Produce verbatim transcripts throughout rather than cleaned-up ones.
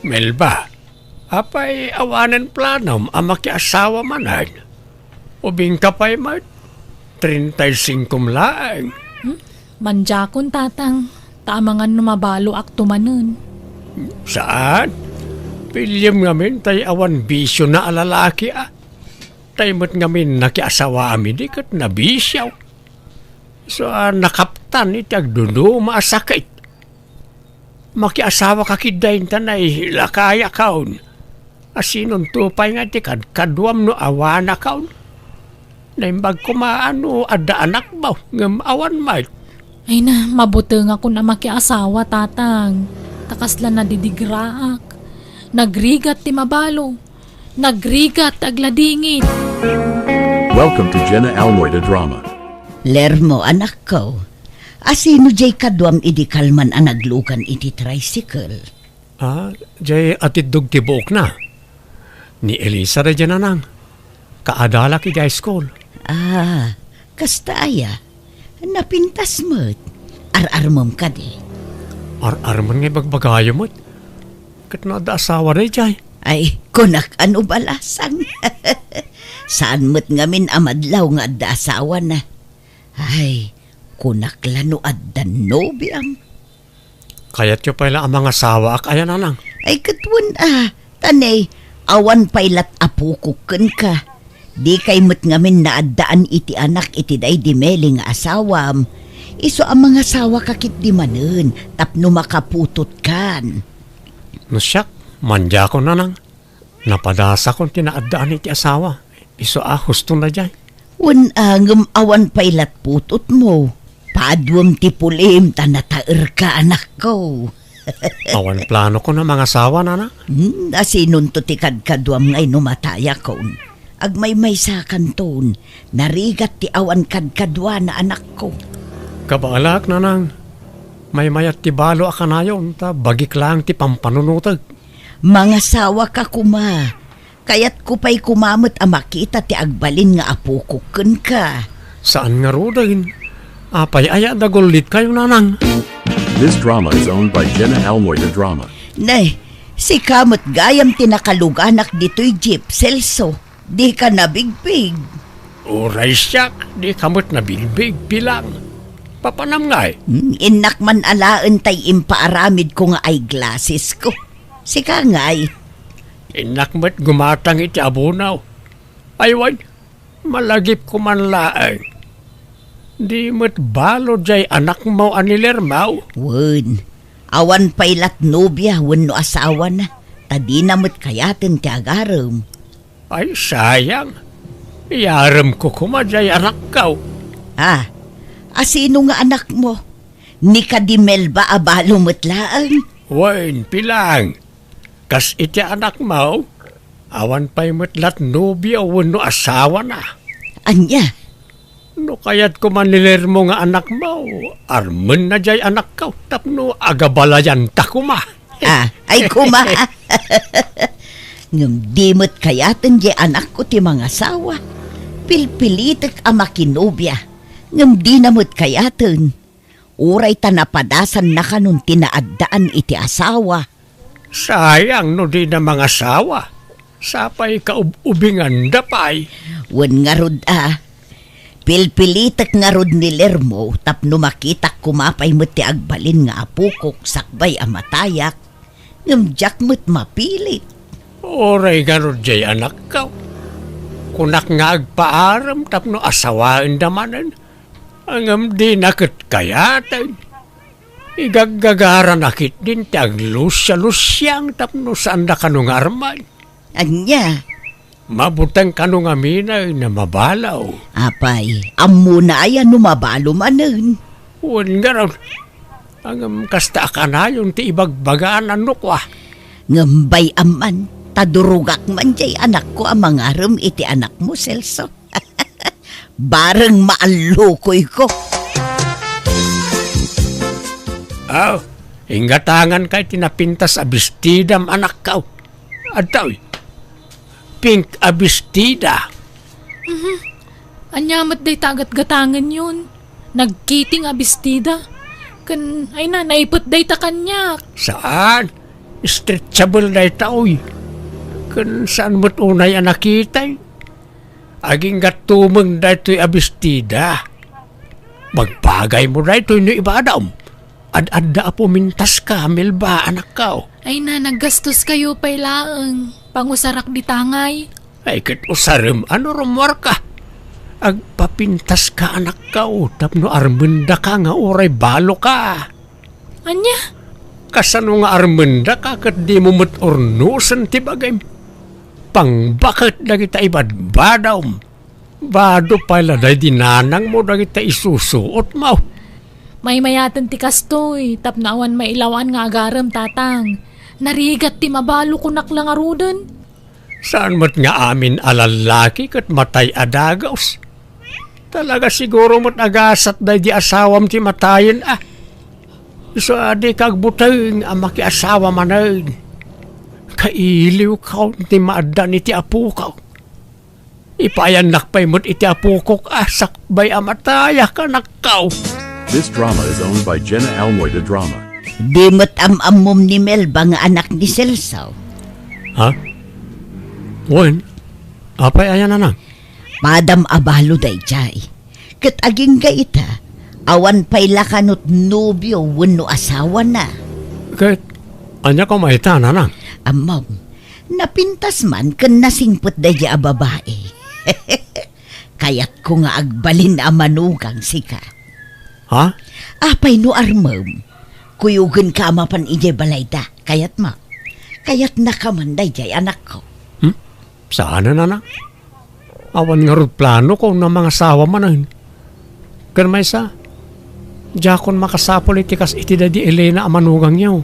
Melba, apay awanen planom a makiasawa manen? Ubingka pay met, treinta y cinco laeng. Hmm? Mandiakon, Tatang, ta amangan no mabaloak to manen. Saan? Piliem ngamin tay awan bisio na a lalaki, a. Tay met ngamin nakiasawaam idi ket nabisio. Isu a nakaptan iti agduduma a sakit. Makiasawaka ketdi, inta nay lakayakon. Asinonto pay nga ti kadkaduam no awanakon? Naimbag koma no adda anakmo, ngem awan met. Ay na, mabutengakon a makiasawa, Tatang. Ta kasla nadidigraak. Nagrigat ti mabalo. Nagrigat ti agladingit. Welcome to Jenna Almoida Drama. Lermo, anakko. Asino jay kaduam idi kalman a naglugan iti tricycle? Ah, jay atiddog ti buokna. Ni Elisa daydiay, nanang. Kaadalak iti high school. Ah, kasta aya? Napintas met. Ar-armem kadi? Ar-armen nga ibagbagayo met. Ket no adda asawa daydiay? Ay, kunak a no balasang. Saan met ngamin a madlaw nga adda asawana. Ay, kunak la no adda nobiam. Kayatyo pay la a mangasawaak aya, nanang? Ay, ket wen a, ta ne, awan pay lat apokok kenka. Dikay met ngamin naaddaan iti anak iti daydi Meli nga asawam. Isu a mangasawaka ketdi manen tapno makaputotkan. No siak, mandiakon, nanang. Napadasakon ti naaddaan iti asawa. Isu a hustona jay. Wen a, ngem awan pay lat putotmo. Paduem ti pulim ta nataerka, anakko. Awan planokon a mangasawa, nana? Hmm, asinonto ti kadkaduam nga inumatayakon? Agmaymaysakanton, narigat ti awan kadkaduana, anakko. Kabaelak, nanang. Maymayat ti balo a kanayon, ta bagik laeng ti pampanunotek. Mangasawaka koma. Kayatko pay koma met a makita ti agbalin nga apokok kenka. Saan ngaruden? Apay aya a dagullitkayo, nanang? This drama is owned by Jenna Almoida Drama. Ne, sika met gayam ti nakaluganak ditoy jeep, Celso. Dika nabigpig. Uray siak, dika met nabigpig, Pilang. Papanam ngay? Hmm, innak man alaen tay impaaramidko nga eyeglassesko. Sika ngay? Innak met gumatang iti abunaw. Ay, wen, malagipko man laeng. Di met balo jay anakmo a ni Lermo? Wen, awan pay lat nobia wenno asawana, ta dina met kayaten ti agarem. Ay, sayang. Iyaremko koma jay anakko. Ah, asino nga anakmo? Ni kadi Melba a balo met laeng? Wen, Pilang. Kas iti anakmo, awan pay met lat nobia wenno asawana. Ania? No kayatko man ni Lermo nga anakmo, armenna jay anakko tapno agabalayanta koma. Ah, ay koma. Ngem di met kayaten jay anakko ti mangasawa. Pilpilitek a makinobia, ngem dina met kayaten. Uray ta napadasanna kanon ti naaddaan iti asawa. Sayang no dina mangasawa. Sapay kaub-ubinganda pay. Wen ngarud a, pilpilitek ngarud ni Lermo tapno makitak koma pay met ti agbalin nga apokok sakbay a matayak. Ngem diak met mapilit. Uray ngarud jay anakko. Kunak nga agpaarem tapno asawaenda manen. Ngem dina ket kayaten. Igaggagaranak ketdin ti aglusialusiang tapno saanda kano nga armen. Ania? Mabuteng kano ngamin a mabalo. Apay, ammona aya no mabalo manen? Wen ngarud, ngem kasta a kanayon ti ibagbagana no kua. Ngem bay-am man, ta durogak man jay anakko a mangarem iti anakmo, Celso. Bareng maallukoyko. Aw, inggatangan kay ti napintas a bestidam, anakko. Adtoy, pink a bestida. Mhm. Ania met dayta a gatgatangenyon? Nagkiting a bestida? Ken, ay na, naipet dayta kaniak. Saan? Stretchable dayta, oy. Ken saan met unay a nakitay. Agingga tumeng daytoy a bestida. Bagbagaymo daytoy no ibadam. Ad-adda a pumintaska, Melba, anakko. Ay na, naggastoskayo pay laeng. Pangusarak di tangay. Ay, ket usarem a no rummuarka. Agpapintaska, anakko, tapno armendaka nga uray baloka. Ania? Kasano nga armendaka ket dimo met urnosen ti bagim? Pangbaket dagita ibadbadam. Bado pay la daydi nanangmo dagita isusuotmo. Maymayaten ti kastoy, tapno awan mailawan nga agarem, tatang. Narigat ti mabalo, kunak la ngaruden. Saan met nga amin a lallaki ket matay a dagus? Talaga siguro met a gasat daydi asawam ti matayen a. Isu a dika agbuteng a makiasawa manen. Kailiwko ti maaddan iti apoko. Ipayannak pay met iti apokok a sakbay a matayak, anakko. This drama is owned by Jenna Almoy de Drama. Di met am-ammom ni Melba nga anak ni Celso? Ha? Wen, apay aya, nanang? Padam a balo daydiay. Ket agingga ita, awan pay la kano nobio wenno asawana. Ket ania koma ita, nanang? Ammom, napintas man ken nasingpet daydiay a babai. Kayatko nga agbalin a manugang sika. Ha? Apay no armem? Kuyogenka a mapan idiay balayda. Kayatmo? Kayatnaka man daydiay, anakko. Hmm? Saanen, nanang? Awan ngarud planoko no mangasawa manen. Ken maysa, diakon makasapul iti kas iti daydi Elena a manugangyo.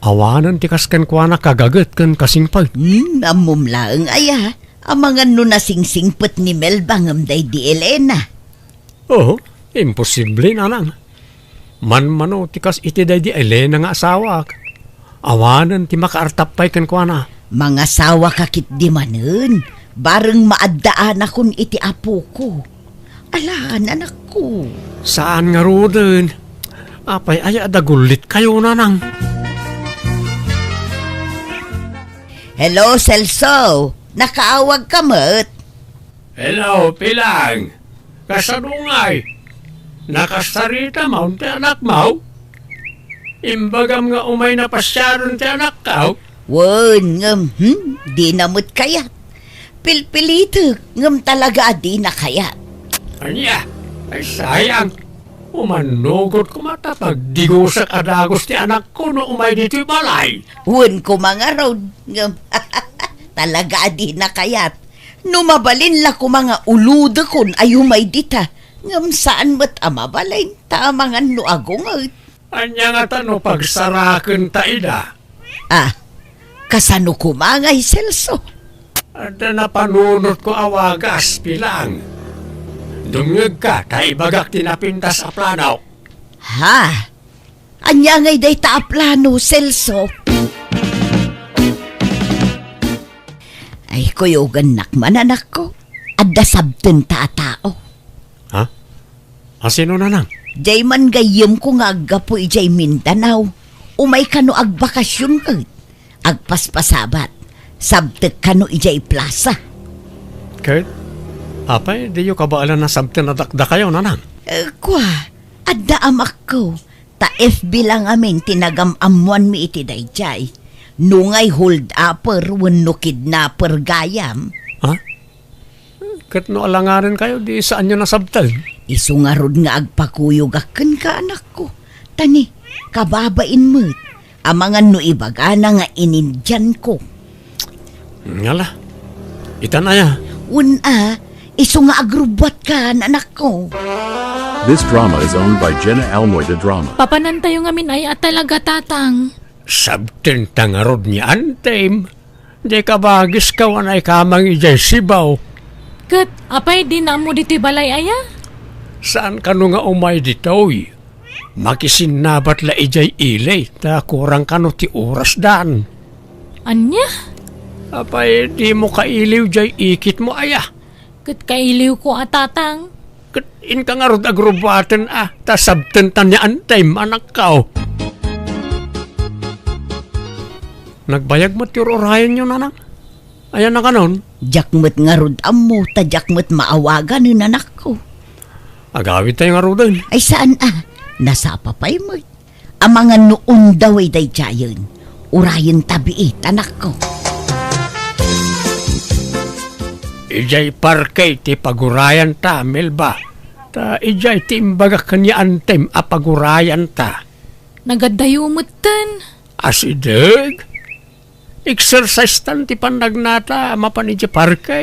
Awanen ti kas kenkuana kagaget ken kasingpet. Hmm, ammom laeng aya, amangan no nasingsingpet ni Melba ngem daydi Elena. Oo, imposible, nanang. Manmano ti kas iti daydi Elena nga asawak. Awanen ti makaartap pay kenkuana. Mangasawaka ketdi manen, bareng maaddaanakon iti apoko. Alaan, anakko. Saan ngaruden? Apay aya a dagullit kayo, nanang? Hello, Celso. Nakaawagka met? Hello, Pilang. Kasano ngay? Nakasarita maon ti anakmo? Imbagam nga umay napasiaron ti anakko? Wen, ngem, hmm, dina met kayat. Pilpilitek, ngem talaga a dina kayat. Ania? Ay, sayang. Umanugot koma ta pagdigusak a dagus ti anakko no umay ditoy balay. Wen koma ngarud, ngem talaga a dina kayat. No mabalin la koma nga ulodekon a umay dita, ngem saan met a mabalin, ta amangan no agunget. Ania ngata no pagsarakenta ida? Ah, kasano koma ngay, Celso? Adda napanunotko a wagas, Pilang. Dumngegka ta ibagak ti napintas a plano. Ha? Ania ngay dayta a plano, Celso? Ay, kuyogannak man, anakko. Adda sabtenta a tao. Ha? A sino, nanang? Jay man gayyemko nga aggapu idiay Mindanao. Umay kano agbakasyon ket agpaspasabat. Sabtek kano idiay plaza. Ket, apay, diyo kabaelan a sabten a dakdakayo, nanang? Eh, kua, adda amakko. Ta F B la ngamin ti nagam-ammoanmi iti daydiay. Nungay hold-upper wenno kidnapper gayam. Ha? Ket no alangarenkayo, di saanyo nasabten? Isu ngarud nga agpakuyogak kenka, anakko. Ta ni, kababain met. Amangan no ibagana nga inindianko. Ngala, itan aya? Wen a, isu nga agrubbuatka, anakko. This drama is owned by Jenna Almoy de Drama. Papanantayo ngamin aya a talaga, tatang? Sabtenta ngarud ni Antem. Di kabagiska wen ay kamang idiay Sibaw. Ket, apay, dina ammo ditoy balay aya? Saan kano nga umay ditoy? Makisinnabat la idiay ili, ta kurang kano ti orasdan. Ania? Apay, dimo kailiw diay ikitmo aya? Ket kailiwko a, tatang. Ket inka ngarud agrubbuaten a, ta sabtenta ni Antem, anakko. Nagbayag met ti ur-urayenyo, nanang? Ayan a kanon? Diak met ngarud ammo, ta diak met maawagan, anakko. Agawidtayo ngaruden. Ay, saan a. Nasapa pay met. Amangan no undaw daydiayen. Urayenta biit, anakko. Idiay parke ti pagurayanta, Melba. Ta idiay ti imbagak ken ni Antem a pagurayanta. Nagaddayo metten. Asideg? Exercise tan ti pannagnata a mapan idiay parke.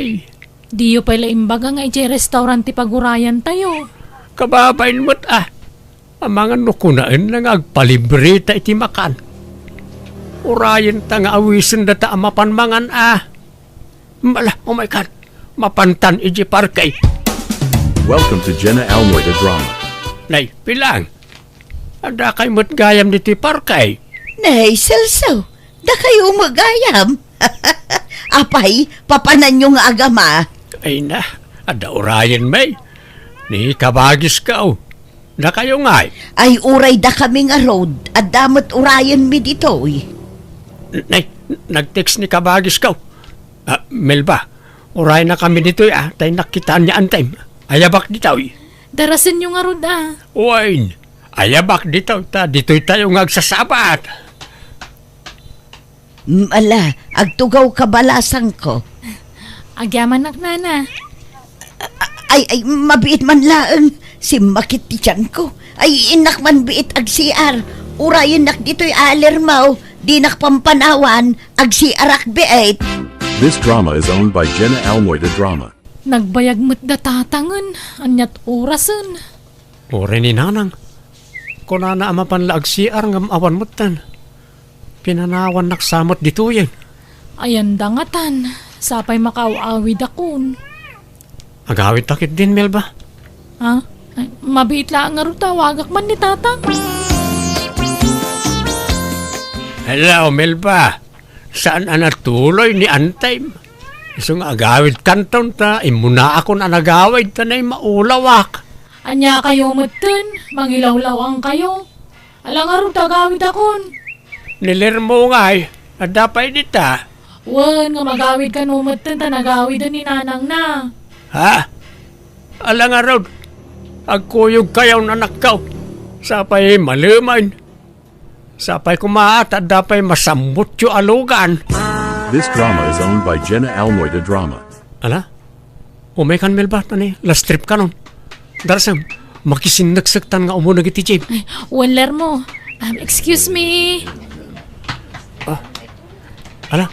Diyo pay la imbaga nga idiay restaurant ti pagurayantayo. Kababain met a. Amangan no kunaenna nga agpalibreta iti makan. Urayenta nga awisen data a mapan mangan a. Mala, oh my God, mapantan idiay parke. Welcome to Jenna Almoy the Drama. Nay, Pilang, adda kay met gayam ditoy parke? Nay, Celso, dakayo met gayam. Apay, papananyo nga agama? Ay na, adda urayen, May. Ni kabagisko. Dakayo ngay? Ay, uray dakami ngarud, adda met urayenmi ditoy. Nay, nag-text ni kabagisko. Ah, Melba, urayennakami ditoy, ah, ta innak kitaan ni Antem. Ayabak ditoy. Darasenyo ngarud, ah. Wen, ayabak ditoy, ta ditoytayo nga agsasabat. Mm, ala, agtugawka balasangko. Agyamanak, nana. A-, ay, ay, mabiit man laeng. Simmakit ti tiyanko. Ay, innak man biit ag-C R. Urayennak ditoy a Lermo. Dinak pampanawan, ag-C R-ak biit. This drama is owned by Jenna Almoy the Drama. Nagbayag met da tatangen, aniat orasen? Uray ni nanang. Kunana a mapan la ag-C R ngem awan metten. Pinanawannak sa met ditoyen. Ayan da ngatan, sapay makaaw-awidakon. Agawidta ketdin, Melba. Ha? Ay, mabiit la ngarud ta awagak man ni tatang. Hello, Melba. Saan a natuloy ni Antem? Isu nga agawidkanton ta immunaakon a nagawid ta nay maulawak. Ania kayo metten? Mangilawlawangkayo? Ala ngarud ta agawidakon. Ni Lermo ngay, adda pay dita. Wen, nga magawid kano metten ta nagawiden ni nanangna. Ha? Ala ngarud, agkuyogkayon, anakko. Sapay malemen. Sapay koma ta adda pay masammutyo a lugan. This drama is owned by Jenna Almoy the Drama. Ala? Umaykan, Melba, ta ni last trip kanon. Darasem, makisinneksek tan nga umuna iti jeep. Ay, wen, Lermo. Um, excuse me. Ah. Ala,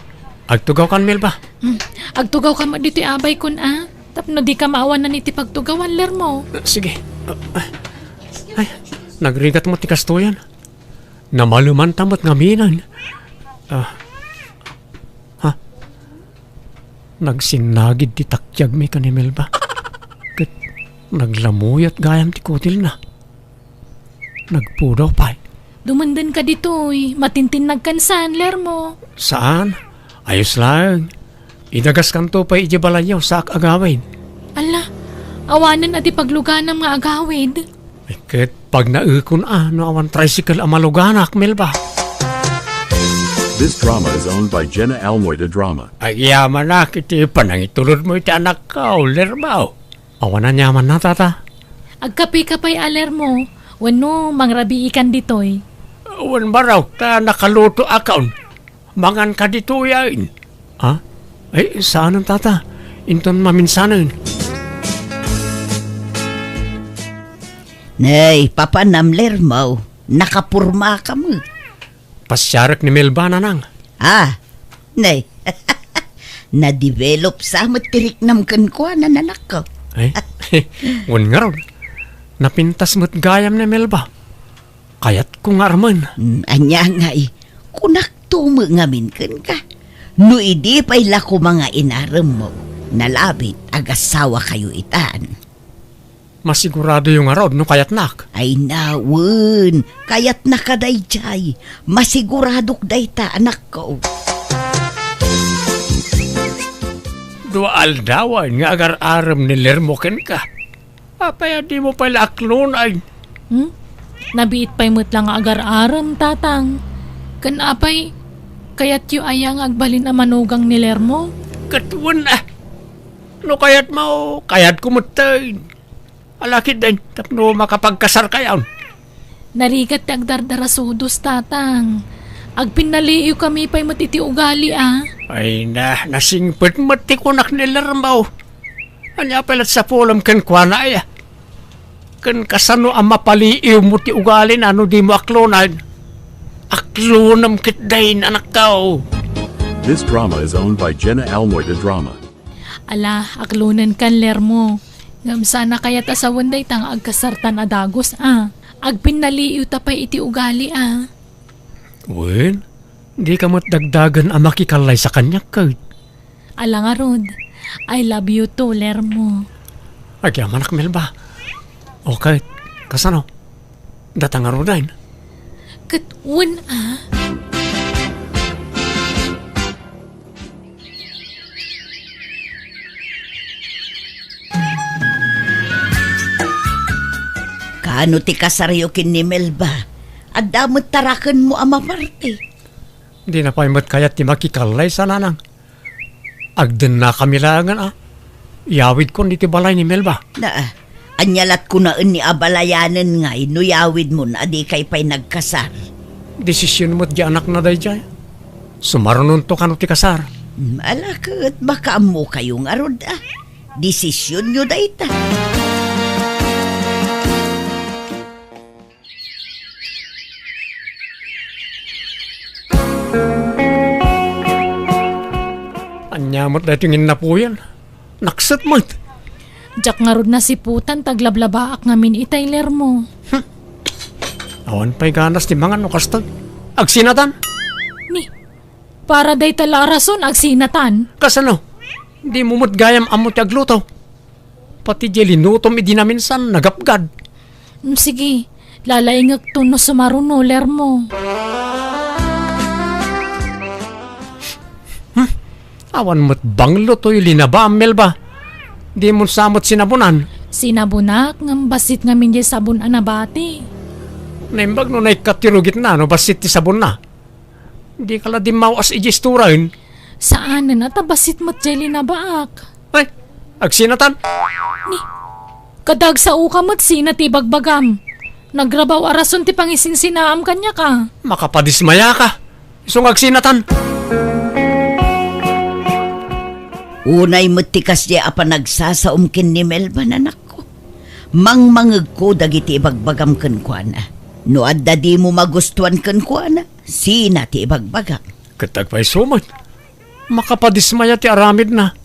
agtugawkan, Melba. Hmm. Agtugawka met ditoy abaykon, a. Tapno dika maawanan iti pagtugawan, Lermo. Ah, sige. Ah, ah. Ay, nagrigat met ti kastoyen. Namalemanta met ngaminen. Ah. Ha? Nagsinnagid ti takyagmi ken ni Melba. Ket naglamuyot gayam ti kutilna. Nagpudaw pay. Dumendenka ditoy. Matintinnagkan saan, Lermo. Saan? Ayos laeng. Idagaskanto pay idiay balayyo, saak agawid. Ala, awanen a ti pagluganam nga agawid. Ket pagnaekon a no awan tricycle a maluganak, Melba. This drama is owned by Jenna Almoy the Drama. Agyamanak iti panangitulodmo iti anakko, Lermo. Awan aniamanna, tata. Agkapeka pay a, Lermo, wenno mangrabiikan ditoy? Wen, barok, ta nakalutoakon. Manganka ditoyen. Ha? Ay, saanen, tata. Inton maminsanen. Nay, papanam, Lermo. Nakapurmaka met. Pasiarek ni Melba, nanang. Ah, nay. Na-develop sa met ti riknam kenkuana, anakko. Ay, wen ngarud. Napintas met gayam ni Melba. Kayatko nga armen. Mm, ania ngay, kunakto met ngamin kenka. No idi pay la koma nga inaremmo, nalabit, agasawakayo itan. Masiguradoyo ngarud no kayatnak? Ay na, wen, kayatnaka daydiay. Masiguradok dayta, anakko. Dua aldawen nga agar-arem ni Lermo kenka. Apay a dimo pay la aklonay? Hmm? Nabiit pay met la nga agar-arem, tatang. Ken apay, Kayatyo aya nga agbalin a manugang ni Lermo? Ket wen a. No kayatmo, kayatko metten. Ala ketdin, tapno makapagkasarkayon. Narigat ti agdardarasudos, Tatang. Agpinnaliiwkami pay met iti ugali a. Ay na, nasingpet met ti kunak ni Lermo. Ania pay latta sapulem kenkuana aya? Ken kasano a mapaliiwmo ti ugalina no dimo aklonen? Aklonem ketdin, anakko. This drama is owned by Jenna Almoy de Drama. Ala, aklonenkan, Lermo. Ngem saan a kayat a sawen dayta nga agkasartan a dagus a. Agpinnaliiwta pay iti ugali a. Wen, dika met dagdagen a makikallaysa kaniak ket. Ala ngarud, I love you too, Lermo. Agyamanak, Melba. O ket, kasano? Data ngaruden? Ket wen a. Kaano ti kasaryo ken ni Melba? Adda met tarakenmo a maparti. Dina pay met kayat ti makikallaysa, Nanang. Agdennakami laengen a. Yawidkon iti balay ni Melba. Na, ania lat kunaen ni abalayanen ngay no yawidmon a dikay pay nagkasar? Desisyon met di anakna daydiay. Sumarunonto kano ti kasar. Hmm, ala ket, makaammokayo ngarud a. Desisyonyo dayta. Ania met daytoy nga innapuyan? Nakset met. Diak ngarud nasiputan ta aglablabaak ngamin itay, Lermo. Hmm. Awan pay ganas ti mangan no kasta. Agsinatan? Ni, para dayta la a rason, agsinatan. Kasano? Dimo met gayam ammo ti agluto. Pati diay linutom idi naminsan, nagapgad. Mm, sige, lalaingekto no sumaruno, Lermo. Hmm? Awan met banglo toy linabaam, Melba. Dimon sa met sinabonan? Sinabonak, ngem bassit ngamin diay sabon a nabati. Naimbag no naikkat ti rugitna no bassit ti sabonna. Dika la dimmaw-as idiay istoraen. Saanen a ta bassit met diay linabaak. Ay, agsinatan? Ni, kadagsaoka met sina ti ibagbagam. Nagrabaw a rason ti pangisinsinaam kaniak a. Makapadismayaka. Isu nga agsinatan. Unay met ti kasdiay a panagsasaom ken ni Melba, anakko. Mangmangegko dagiti ibagbagam kenkuana. No adda dimo magustuan kenkuana, sina ti ibagbagam? Ket agpayso met, makapadismaya ti aramidna.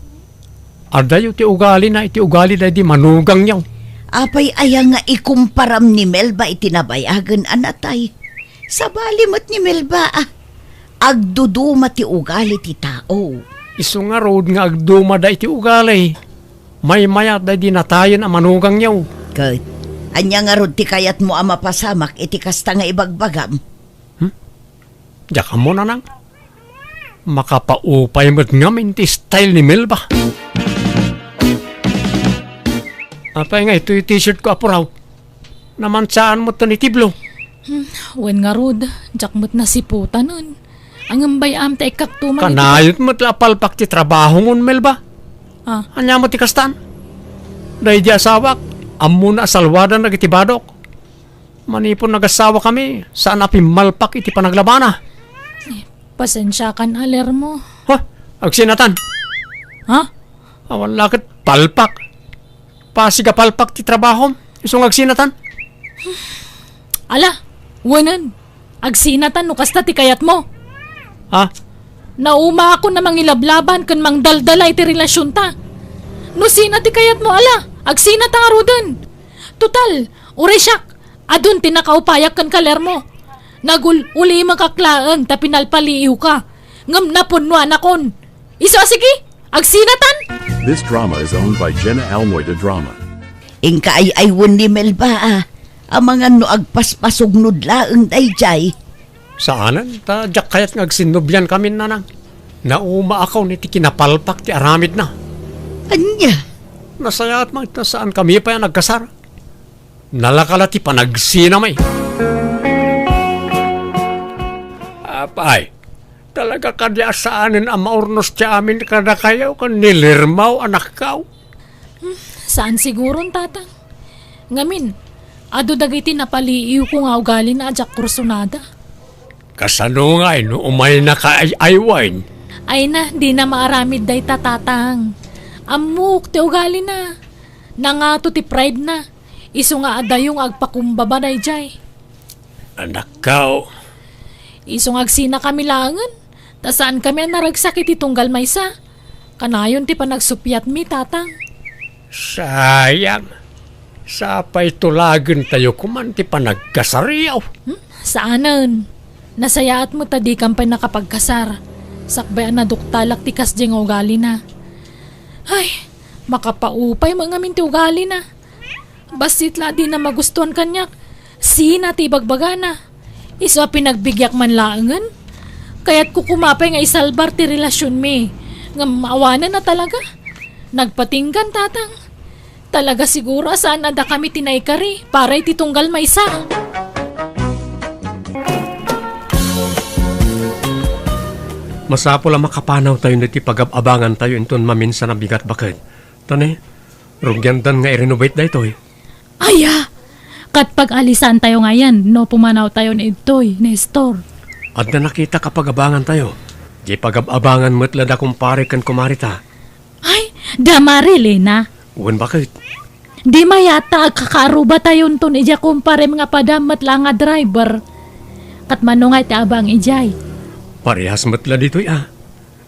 Adayo ti ugalina iti ugali daydi manugangyo. Apay aya nga ikumparam ni Melba iti nabayagen a natay? Sabali met ni Melba a. Agduduma ti ugali ti tao. Isu ngarud nga agdumada iti ugali. Maymayat daydi natayen a manugangyo. Ket, ania ngarud ti kayatmo a mapasamak iti kasta nga ibagbagam? Hmm? Diak ammo, Nanang. Makapaupay met ngamin ti style ni Melba. Apay nga itoy t-shirt ko, Apo Raw? Namansaan met ti nitiblo. Hmm, wen ngarud, diak met nasiputanen. Ngem bay-am ta ikkakto man iti. Kanayot met la a palpak ti trabahomon, Melba. Ah. Ania met ti kastan? Daydi asawak, ammona a salwadan dagiti badok. Manipud nagasawa kami, saan a pimmalpak iti panaglabana. Eh, pasensiakan a, Lermo. Ha? Agsinatan? Ha? Awan la ket palpak. Pasig a palpak ti trabahom. Isu nga agsinatan? Ala, wenen. Agsinatan no kasta ti kayatmo. Ha? Naumaakon a mangilablabaan ken mangdaldala iti relasionta. No sina ti kayatmo, ala, agsinata ngaruden. Total, uray siak, adun ti nakaupayak kenka, Lermo. Nagul-ulimekak laeng ta pinalpaliiwka, ngem napunnoanakon. Isu a sige, agsinatan! This drama is owned by Jenna Almoy de Drama. Inka ay-aywen ni Melba a, amangan no agpaspasugnod laeng daydiay. Saanen, ta diak kayat nga agsinnublian kami, Nanang. Naumaakon iti kinapalpak ti aramidna. Ania? Nasayaat man ta saan kami pay a nagkasar. Nalaka la ti panagsinami. Apay, Talaga kadi a saanen a maurnos ti amin kadakayo ken ni Lirmaw, anakkaw? Hmm, saan siguron, Tatang. Ngamin, adu dagiti napaliiwko nga ugalina a diak kursunada. Kasano ngay no umaynaka ay-aywen? Ay na, dina maaramid dayta, Tatang. Ammok ti ugalina. Nangato ti pride na. Isu nga adayo nga agpakumbaba daydiay. Anakkaw. Isu nga agsinakami laengen, ta saankami a naragsak iti tunggal maysa. Kanayon ti panagsuppiatmi, Tatang. Sayang. Sapay tulagentayo koman ti panagkasaryo. Hmm? Saanen. Nasayaat met ta dikam pay nakapagkasar. Sakbay a naduktalak ti kasdiay nga ugalina. Ay, makapaupay met ngamin ti ugalina. Bassit la a dina magustuan kaniak. Sina ti ibagbagana? Isu a pinagbigiak man laengen? Kayatko koma pay nga isalbar ti relasionmi. Ngem awanen a talaga. Nagpatinggan, Tatang. Talaga siguro a saan a dakami ti naikari para iti tunggal maysa. Masapul a makapanawtayon iti pagab-abangantayo inton maminsan a bigat, baket. Ta ne, rugiandan nga i-renovate daytoy. Aya! Ket pag-alisantayo ngayen no pumanawtayon idtoy, Nestor. Adda nakitak a pagabangantayo. Diay pagab-abangan met la da kumpare ken kumarita. Ay, da Marilena. Wen, baket? Di mayat ta agkakaarrubatayonton idiay kumparem nga padam met la nga driver. Ket mano ngay ti abang idiay? Parehas met la ditoy a.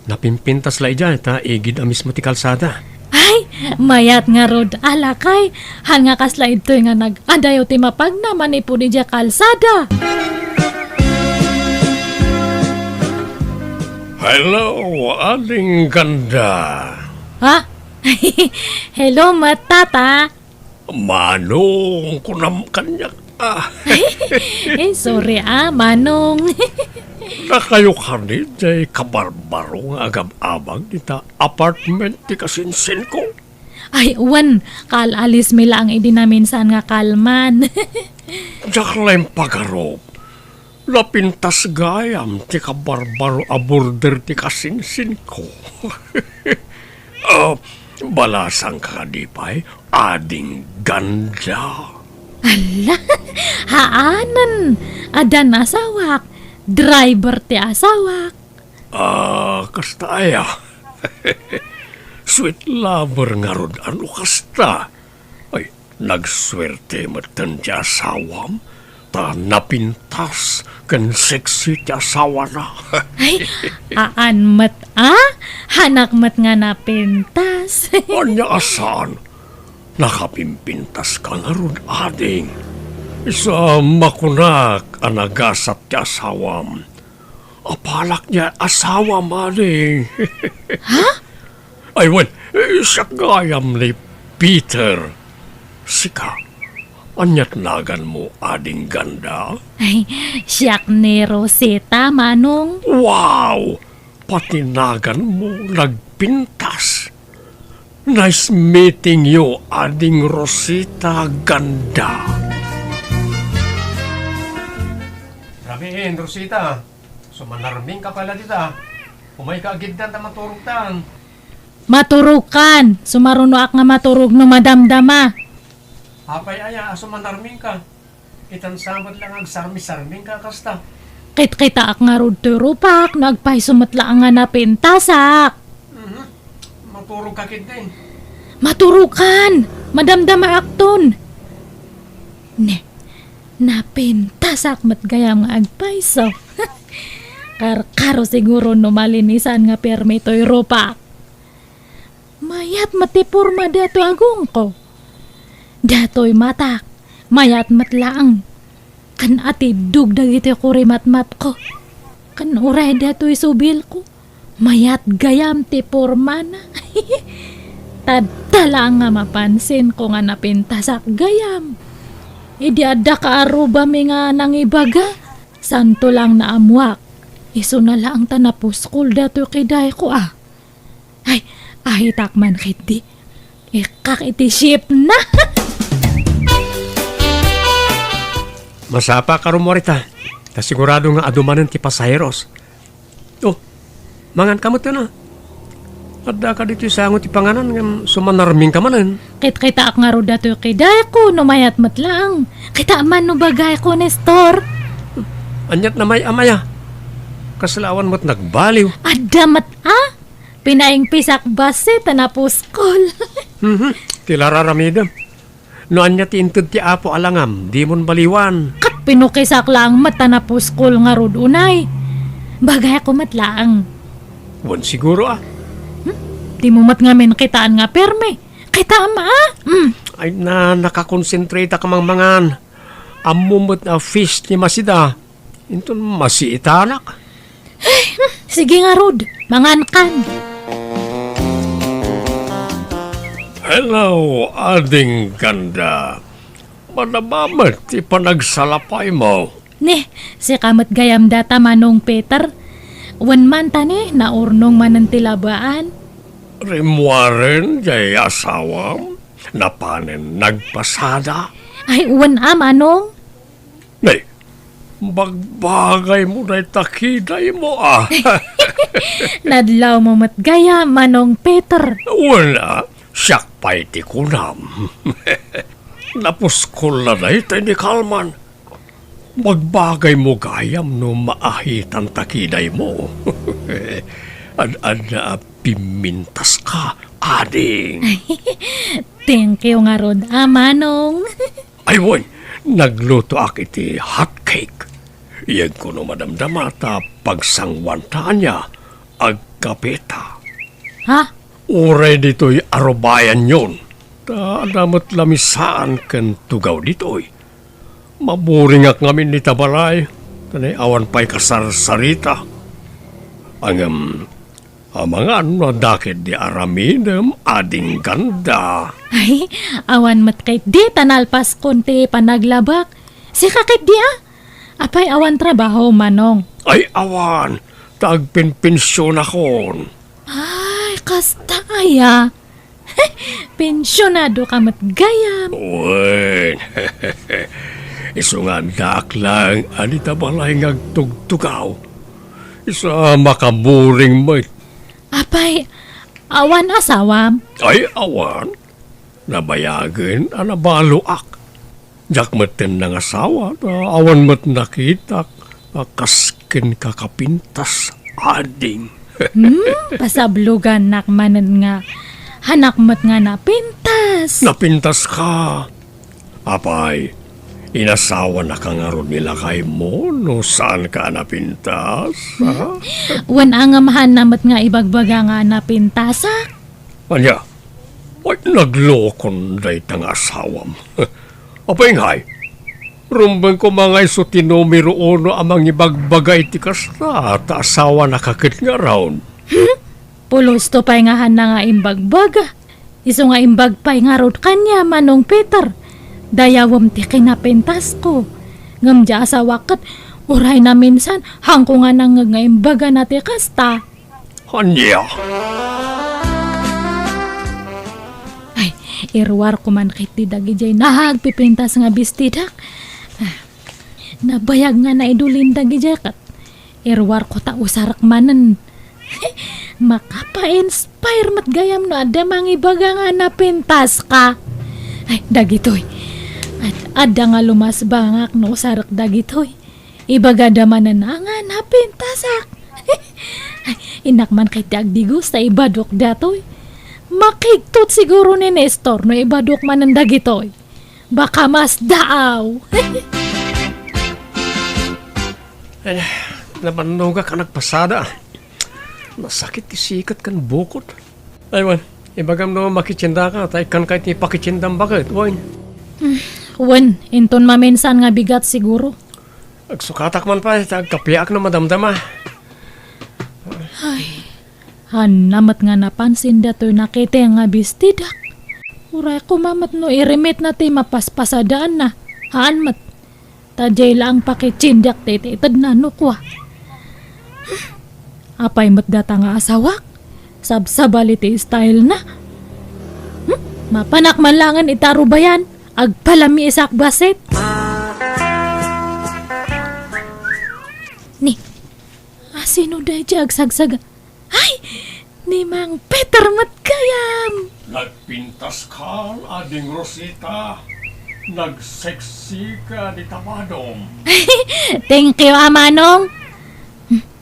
Napimpintas la idiay ta igid a mismo ti kalsada. Ay, mayat ngarud a, lakay. Haan nga kasla idtoy nga nag-adayo ti mapagna manipud idiay kalsada. Hello, Ading Ganda. Ha? Hello met, Tata. Manong, kunam kaniak, ah. Eh, sorry, ah, Manong. Dakayo kadi diay kabarbaro nga agab-abag dita apartment ti kasinsinko? Ay, wen, kaal-alismi laeng idi naminsan nga kalman. Diak la impagarup. Napintas gayam ti kabarbaro a border ti kasinsinko. Ah, balasangka kadi pay, Ading Ganda? Ala, haanen. Addan asawak. Driver ti asawak. Ah, kasta aya. Sweet lover ngarud a no kasta. Ay, nagsuerte metten ti asawam, ta napintas ken sexy ti asawana. Ay, haan met a? Haanak met nga napintas. Ania a saan? Nakapimpintaska ngarud, ading. Isu a makunak a nagasat ti asawam. Apalak diay asawam, ading. Ha? Ay, wen, eh, siak gayam ni Peter. Sika, aniat naganmo, Ading Ganda? Ay, siak ni Rosita, Manong. Wow! Pati naganmo nagpintas. Nice meeting you, Ading Rosita Ganda. Rabiin, Rosita. Sumanarmingka pala dita. Umayka agiddan ta maturogtan. Maturogkan! Sumarunoak nga maturog no madamdama. Apay aya a sumanarmingka? Itan sa met la nga agsarmisarmingka kasta. Kitkitaak ngarud toy rupak no agpayso met la nga napintasak. Mhm. Maturogka ketdi. Maturogkan! Madamdamaakton. Ne, napintasak met gayam nga agpayso. Karkaro siguro no malinisan nga permi toy rupak. Mayat met ti porma datoy agongko. Datoy matak, mayat met laeng. Ken atiddog dagiti kurimatmatko. Ken uray datoy subilko, mayat gayam ti pormana. Tadta laeng nga mapansinko nga napintasak gayam. Idi adda kaarrubami nga nangibaga, santo laeng naammoak. Isuna laeng ta napuskol datoy kidayko a. Ay, ahitak man ketdi. Ikkak iti ship na. Masapa ka rummuar ita. Ta sigurado nga adu manen ti pasaheros. Oh, mangan ka met, a. Adda ka ditoy sango ti panganan ngem sumanarming ka manen. Kitkitaak ngarud datoy kidayko no mayat met laeng. Kita man no bagayko, Nestor. Aniat na may amaya. Kasla awan met nagbaliw. Adda met, a? Pinaingpisak bassit ta napuskol. Mhm, ti lararamidem. No ania ti inted ti Apo a langam, dimon baliwan. Ket pinukisak laeng met ta napuskol ngarud unay. Bagayko met laeng. Wen siguro, a. Hmm? Dimo met ngamin kitaan nga permi. Kitaem, a? Hmm. Ay na, nakakonsentrate ka mangmangan. Ammom met a fish ti masida. Inton masiitanak. Sige ngarud, mangankan. Hello, Ading Ganda. Madama met ti panagsalapaymo. Ni, sika met gayam data, Manong Peter. Wen man ta ni, naurnong manen ti labaan. Rimmuaren jay asawam, napanen nagpasada. Ay, wen a, Manong. Nay, bagbagaymo dayta kidaymo, a. Nadlawmo met gayam, Manong Peter. Wen a, siak pay ti kunam. Napuskol la dayta ni Kalman. Bagbagaymo gayam no maahitanta kidaymo. Ad-adda a pimmintaska, ading. Thank you ngarud, a, Manong. Ay, wen, naglutoak iti hot cake. Iyegko no madamdama ta pagsanguanta ania, agkapeta. Ha? Uray ditoy arubayanyon. Ta adda met lamisaan ken tugaw ditoy. Maburingak ngamin ita balay, ta nay awan pay kasarsarita. Ngem, amangan no adda ketdi aramidem, Ading Ganda. Ay, awan met ketdi ta nalpaskon ti panaglabak. Sika ketdi, a? Apay, awan trabaho, Manong? Ay, awan. Ta agpenpensionakon. Ay, kasta aya. Pensionado ka met gayam. Wen. Isu nga addaak laeng a dita balay nga agtugtugaw. Isu a makaburing met. Apay, awan asawam? Ay, awan. Nabayagen a nabaloak. Diak metten nangasawa, ta awan met nakitak a kas kenka kapintas, ading. Hmm, pasablogannak manen nga hanak met nga napintas. Napintaska. Apay, inasawanaka ngarud ni lakaymo no saanka a napintas, ha? Wen a ngem haanna met nga ibagbaga nga napintasak. Ania? Ay, naglokon dayta nga asawam. Apay ngay, rumbeng koma nga isu ti numero uno a mangibagbaga iti kasta, ta asawanaka ket ngarud. Hmm? Pulosto pay nga haanna nga imbagbaga. Isu nga imbag pay ngarud kaniam, Manong Peter. Dayawem ti kinapintasko. Ngem diay asawak ket uray naminsan, haanko nga nangngeg nga imbagana ti kasta. Ania? Ay, iruarko man ketdi dagidiay nagpipintas nga bestidak. Ah, nabayag nga naidulin dagidiay ket iruarko ta usarek manen. Makapa-inspire met gayam no adda mangibaga nga napintaska. Ay, dagitoy. Ad-, adda nga lumasbangak no usarek dagitoy. Ibagada manen a nga napintasak. Ay, innak man ketdi agdigos ta ibadok datoy. Makigtot siguro ni Nestor no ibadok manen dagitoy. Baka masdaaw. Ay, nabannogak a nagpasada. Nasakit ti siket ken bukot. Ay, wen, ibagam no makitiendaka, ta ikkanka iti pakitiendam baket, wen. Hmm, wen, inton maminsan nga bigat siguro. Agsukatak man pay, ta agkapiak no madamdama. Ay, haanna met nga napansin datoy nakiteng nga bestidak. Uray koma met no irimitna ti mapaspasadaanna. Haan met. Ta diay laeng pakitiendak ti itedna no kua. Apay met data nga asawak? Sabsabali ti stylena. Hmm? Mapanak man laengen ita rubayan. Agpalamiisak bassit. Ni, as Sino daydiay agsagsaga? Ay, ni Mang Peter met gayam. Nagpintaska, Ading Rosita. Nagseksika dita badom. Thank you, a manong.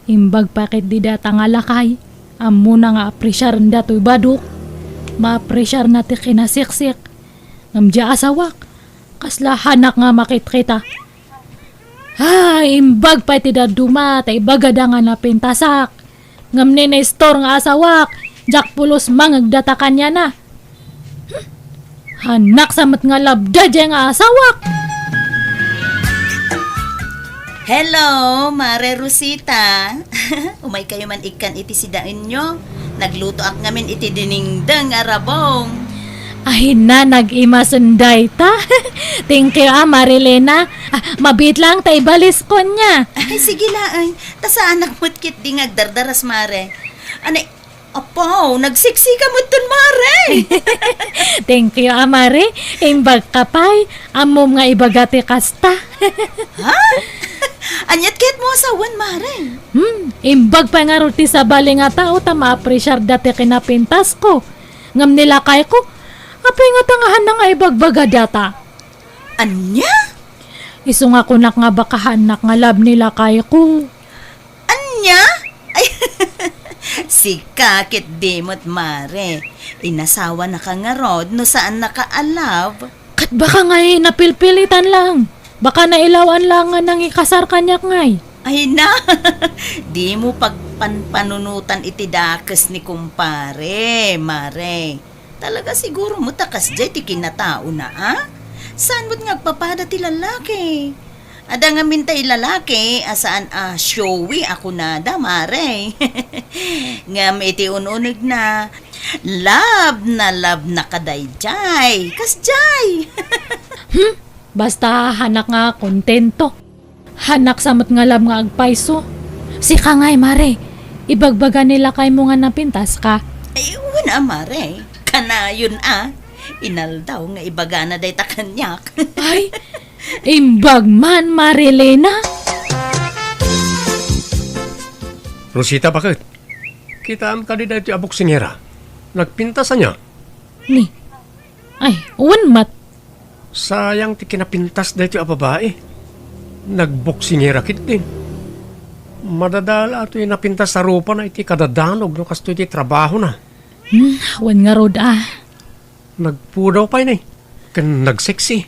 Imbag pay ket dayta nga lakay. Ammona nga apresiarenda toy badok. Maapresiarna ti kinaseksek. Ngem dayta asawak, kasla hanak nga makitkita. Ay, imbag pay ti dadduma, ta ibagada nga napintasak. Ngem ni Nestor nga asawak, diak pulos mangngegda ta kaniana. Hmm. Hanak sa met nga labda daydiay nga asawak. Hello, Mare Rosita. Umaykayo man ikkan iti sidaenyo. Naglutoak ngamin iti dinengdeng a rabong. Ay na, nag-imasen dayta. Thank you, a, Marilena. A, mabiit laeng ta ibaliskon nia. Ay, sige laeng. Ta saanak met ketdi nga agdardaras, Mare. Anay, apo, nagseksika metten, Mare. Thank you, a, Mare. Imbagka pay. Ammom nga ibaga ti kasta. Ha? Aniat ket mo asawan, Mare? Hmm, imbag pay ngarud ti sabali nga tao ta maapresiarda ti kinapintasko. Ngem ni lakayko, apay ngata nga haanna nga ibagbaga dayta? Ania? Isu nga kunak nga baka haannak nga love ni lakayko. Ania? Ay, sika ketdi met, Mare. Inasawanaka ngarud no saannaka a love? Ket baka ngay napilpilitan laeng. Baka nailawan laeng nga nangikasar kaniak ngay. Ay na, dimo pagpanpanunotan iti dakes ni kumpare, Mare. Talaga siguro met a kasdiay ti kinataona, a? Saan met nga agpapada ti lalaki? Adda ngamin tay lalaki a saan a showy a kunada, Mare. Ngem iti un-unegna, love na love na kadaydiay. Kasdiay. Hmm? Basta haannak nga kontento. Haannak sa met nga love nga agpayso. Sika ngay, Mare. Ibagbaga ni lakaymo nga napintaska. Ay, wen a, Mare. Kanayon a. Inaldaw nga ibagana dayta kaniak. Ay, imbag man, Marilena. Rosita, baket? Kitaem kadi daytoy a boksingera? Nagpintas ania? Ni? Ay, wen met. Sayang ti kinapintas daytoy a babai. Nagboksingera ketdin. Madadala toy napintas a rupana iti kadadanog no kastoy ti trabahona. Hmm, wen ngarud a. Nagpudaw pay ni, ken nagseksi.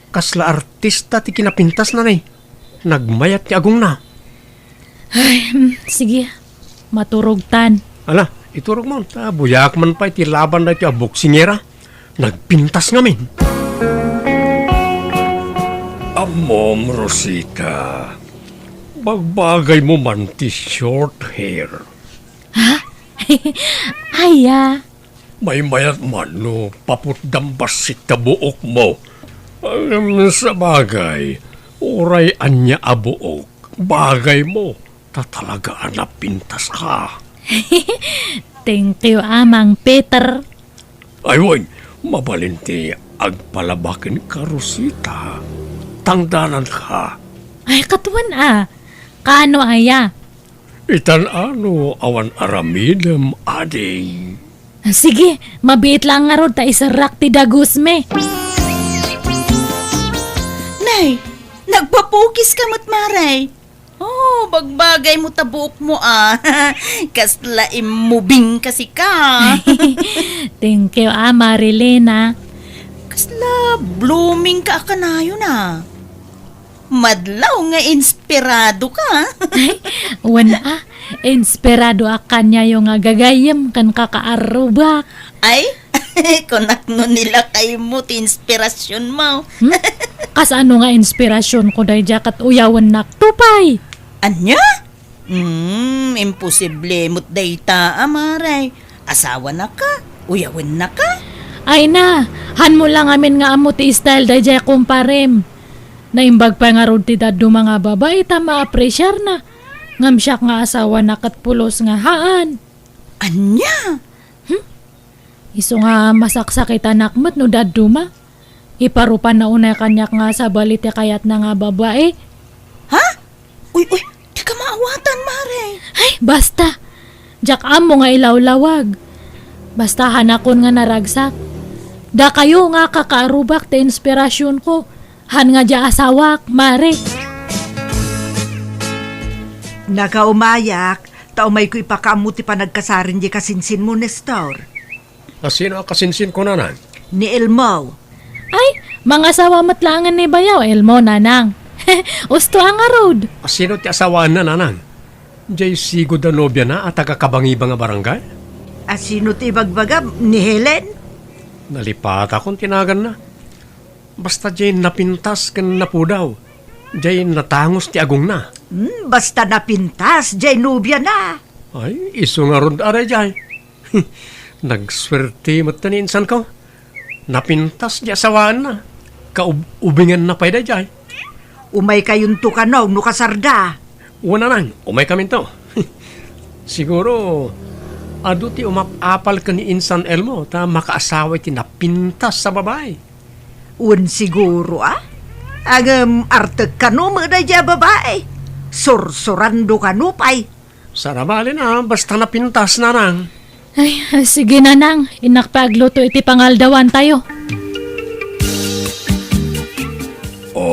Kasla artista ti kinapintasna ni. Nagmayat ti agongna. Ay, hmm, sige. Maturogtan. Ala, iturogmo, ta buyaak man pay ti laban daytoy a boksingera. Nagpintas ngamin. Ammom, Rosita. Bagbagaymo man ti short hair. Ha? Aya? Maymayat man no paputdam bassit ta buokmo. Ngem sabagay, uray ania a buok, bagaymo, ta talaga a napintaska. Thank you, Amang Peter. Ay, wen, mabalin ti agpalaba kenka, Rosita. Tangdananka. Ay, ket wen a. Kaano aya? Itan-ano awan aramidem, ading. Sige, mabiit laeng ngarud ta iserrak ti dagusmi. Nay, nagpapukiska met, Mare. Oh, bagbagaymo ta buokmo a. Kasla immubing ka sika. Thank you, a, Marilena. Kasla blooming ka a kanayon a. Madlaw nga inspirado ka. Ay, wen a, inspirado a kaniayo nga gagayyem ken kakaarrubak. Ay, kunak no ni lakaymo ti inspirasionmo. Hmm? Kasano nga inspirasionko daydiay ket uyawennak to pay? Ania? Hmm, imposible met dayta, a, Mare. Asawanaka, uyawennaka. Ay na, hanmo la ngamin nga ammo ti style daydiay kumparem. Naimbag pay ngarud ti dadduma nga babai ta maapresiarna. Ngem siak nga asawana ket pulos nga haan. Ania? Hmm? Isu nga masaksakitanak met no dadduma. Iparupanna unay kaniak nga sabali ti kayatna nga babai. Ha? Uy, uy, ti Kamaawatan, Mare. Ay, basta. Diak ammo nga ilawlawag. Basta hanakon nga naragsak. Dakayo nga kakaarrubak ti inspirasionko. Han nga dia asawak, Mare. Nakaumayak, ta umayko ipakaammo ti panagkasarin di kasinsinmo, Nestor. Asino a kasinsinko, nanang? Ni Elmo. Ay, mangasawa met laengen ni bayaw, Elmo, nanang. Usto a ngarud. Asino ti asawaanna, nanang? Jay sigud a nobiana a taga-Kabangiba nga barangay? Asino ti ibagbagam, ni Helen? Nalipatakon ti naganna. Basta jay napintas ken napudaw. Jay natangus ti agongna. Hmm, basta napintas jay nobiana. Ay, isu ngarud a dayjay. Nagsuerte met ni insanko. Napintas jay asawaanna. Kaub-, ubinganna pay dayjay. Umaykayonto kano no kasarda. Wen, nanang, umaykaminto. Siguro, adu ti umap-apal ken ni insan Elmo ta makaasawa iti napintas a babai. Wen siguro, a? Ngem artek kano met dayjay a babai. Sursurando kano pay. Saan a bale na, basta napintas, nanang. Ay, sige, nanang. Innak pay agluto iti pangaldawantayo. O,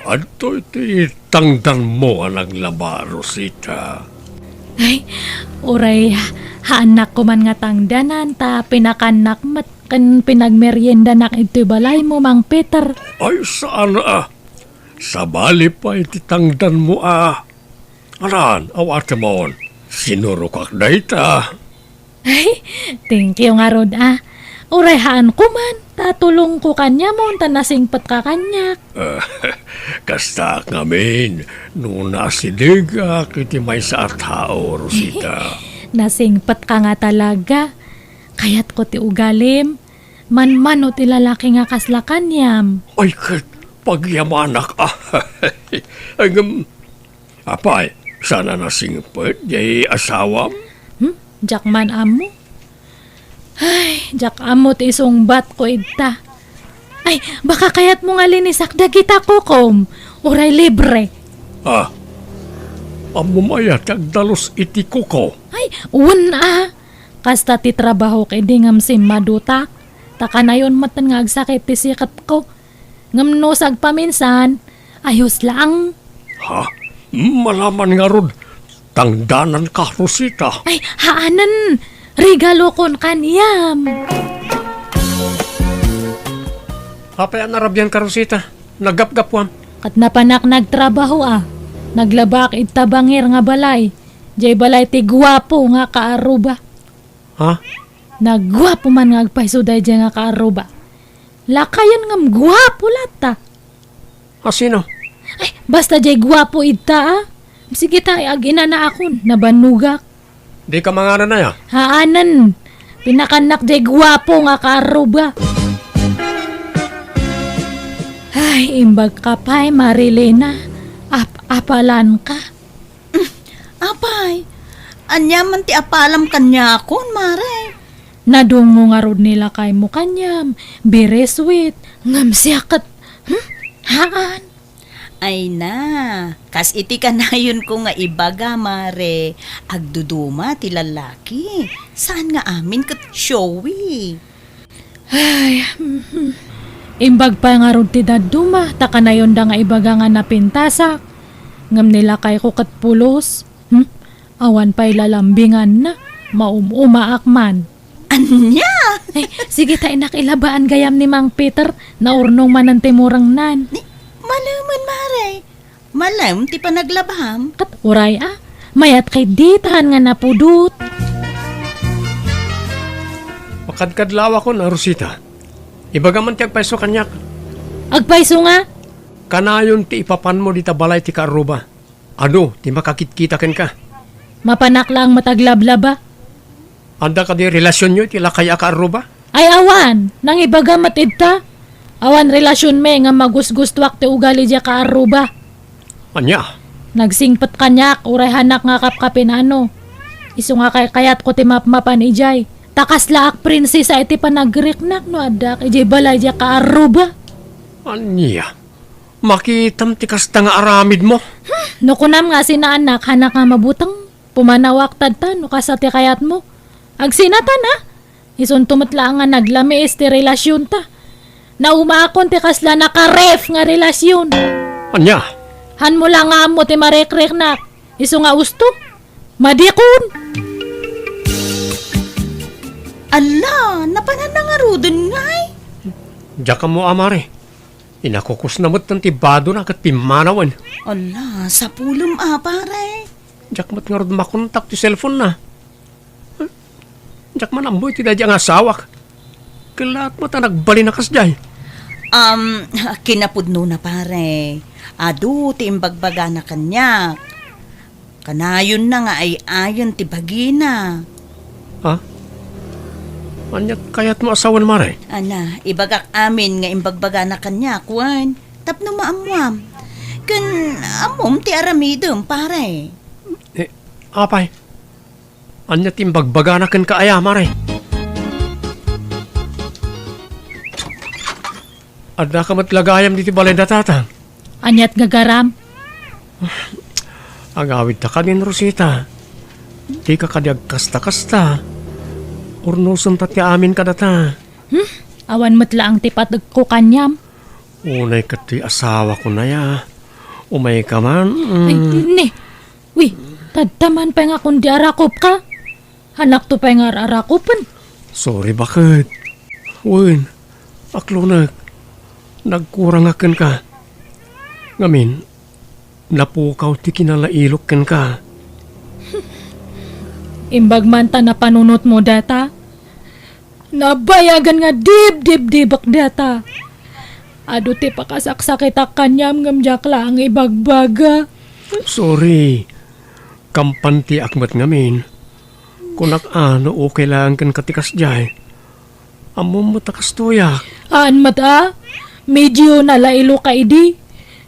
adtoy ti tangdanmo a naglaba, Rosita. Ay, uray, haannak koman nga tangdanan, ta pinakannak met ken pinagmeriendanak iti balaymo, Mang Peter. Ay, saan a. Sabali pay ti tangdanmo a. Anan, awatemon. Sinurokak dayta. Ay, thank you ngarud, a. Uray haan koman, ta tulongko kaniamon, ta nasingpetka kaniak. Kastaak ngamin, no naasidegak iti maysa a tao, Rosita. Nasingpetka nga talaga. Kayatko ti ugalim. Manmano ti lalaki nga kasla kaniam. Ay, ket pagyamanak, a. Ngem, apay, saan a nasingpet jay asawam? Hmm? Diak man ammo. Ay, diak ammo ti isungbatko ita. Ay, baka kayatmo nga linisak dagita kukom. Uray libre. A, ammom aya ti agdalus iti kuko? Ay, wen a. Kasta ti trabahok idi ngem simmadutak. Ta kanayon metten nga agsakit ti siketko. Ngem no sagpaminsan, ayos lang. Ha? Malaman ngarud, tangdananka, Rosita. Ay, haanen. Regalokon kaniam. Apay a narabianka, Rosita? Naggapgapuam. Ket napanak nagtrabaho a. Naglabaak ita bangir nga balay. Jay balay ti guapo nga kaarruba. Ha? Naguapo man nga agpayso daydiay nga kaarruba. Lakayen ngem guapo latta. A, sino? Ay, basta jay guapo ita, a. Sige ta, ag-inanaakon, nabannogak. Dika manganan aya? Haanen. Pinakannak jay guapo nga kaarruba. Ay, imbag ka pay, Marilena. Ap-apalanka. Apay, ania man ti apalam kaniakon, Mare? Nadungngo ngarud ni lakaymo kaniam, very sweet, ngem siak ket, hmm? Haan. Ay na, kas iti kanayonko nga ibaga, Mare, agduduma ti lalaki. Saan nga amin ket showy. Ay, mhm. Imbag pay ngarud ti dadduma, ta kanayonda nga ibaga nga napintasak. Ngem ni lakayko ket pulos. Hmm? Awan pay lalambinganna. Maum-umaak man. Ania? Ay, sige ta, innak, ilabaan gayam ni Mang Peter. Naurnong manen ti murengnan. Ni, malemen, Mare. Malem ti panaglabam. Ket uray a, mayat kay ditan nga napudot. Makadkadlawakon a, Rosita. Ibaga man ti agpayso kaniak. Agpayso nga? Kanayon ti ipapanmo dita balay ti kaarruba. Adu ti makakitkita kenka. Mapanak laeng met aglablaba. Adda kadi relasionyo iti lakay a kaarruba? Ay, awan. Nangibaga met ita. Awan relasionmi ngem magusgustoak ti ugali diay kaarruba. Ania? Nagsingpet kaniak, uray hanak nga kapkapinano. Isu nga kaykayatko ti mapmapan idiay. Ta kaslaak prinsesa iti panagriknak no addaak idiay balay diay kaarruba. Ania? Makitam ti kasta nga aramidmo? Hmm, No kunam nga asinaannak, hanak nga mabuteng, pumanawak tadta no kasta ti kayatmo. Agsinatan, a? Isunto met laeng nga naglamiis ti relasionta. Naumaakon ti kasla nakaref nga relasion. Ania? Hanmo la nga ammo ti marekriknak. Isu nga usto. Madikon. Alla, napanan na ngaruden ngay? Diak ammo, a, mare. Inakukusna met ti badona ket pimmanawen. Alla, sapulem a, pare. Diak met ngarud makontak ti cellphone na. Diak man ammo iti daydi nga asawak. Kellaat met a nagbalin a kasdiay. Um, kinapudnona, pare. Adu ti imbagbagana kaniak. Kanayonna nga ay-ayen ti bagina. Ha? Ania ti kayatmo a sawen, mare? Ana, ibagak amin nga imbagbagana kaniak, wen, tapno maammuam. Ken ammom ti aramidem, pare. Eh, apay? Ania ti imbagbagana kenka aya, mare? Addaka met la gayam ditoy balay da tatang? Aniat gagaram? Agawidta kadin, Rosita. Dika kadi agkasta-kasta. Urnosenta ti amin kadata. Hmm? Awan met laeng ti pategko kaniam. Unay ket ti asawako aya. Umayka man. Ay, mm. Ni. Wi, tadta man pay nga kundi arakopka. Hanakto pay nga ar-arakopen. Sorry, baket. Wen, aklonek. Nagkurangak kenka. Ngamin, napukaw ti kinalailok kenka. Imbag man ta napanunotmo data. Nabayagan nga dibdibdibek data. Adu ti pakasaksakitak kaniam ngem diak laeng ibagbaga. Sorry. Kampantiak met ngamin. Kunak a no okay laeng kenka ti kasdiay. Ammom met a kastoyak. Haan met a, medio nalailoka idi.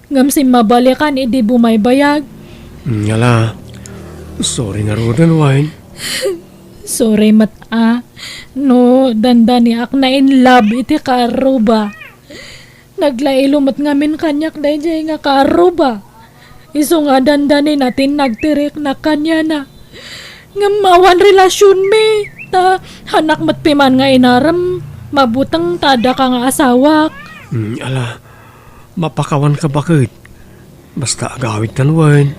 Ngem simmabalikan idi bumaybayag. Ngala, sorry ngaruden, wen. Sorry met a, no dandaniak na in love iti kaarruba. Naglailo met ngamin kaniak daydiay nga kaarruba. Isu nga dandanina ti nagtiriknak kaniana. Ngem awan relasionmi, ta hanak met piman nga inarem, mabuteng ta addaka nga asawak. Hmm, ala, mapakawanka baket. Basta agawidtan wen.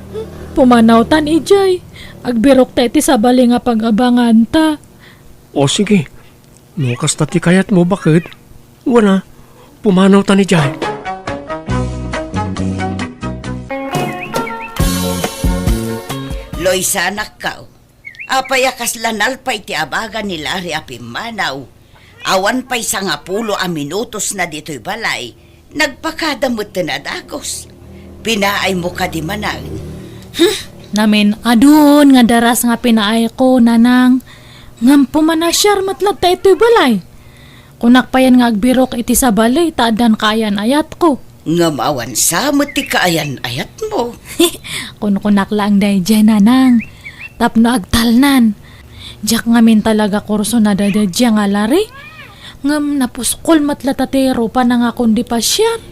Pumanawtan idiay. Agbirokta iti sabali nga pag-abanganta. O sige, no kasta ti kayatmo, baket. Wen a, pumanawtan idiay. Loisa, anakko, apay a kasla nalpay ti abaga ni Larry a pimmanaw? Awan pay sangapulo a minutosna ditoy balay, nagpakada metten a dagus. Pinaaymo kadi manen? Hmm? Namin-adun nga daras nga pinaayko, nanang. Ngem pumanasiar met latta itoy balay. Kunak payen nga agbirok iti sabali ta addan kaayan-ayatko. Ngem awan sa met ti kaayan-ayatmo. Kunkunak laeng daydiay, nanang. Tapno agtalnan. Diak ngamin talaga kurso na daydiay nga Larry. Ngem napuskol met latta ti rupana nga kundi pasiar.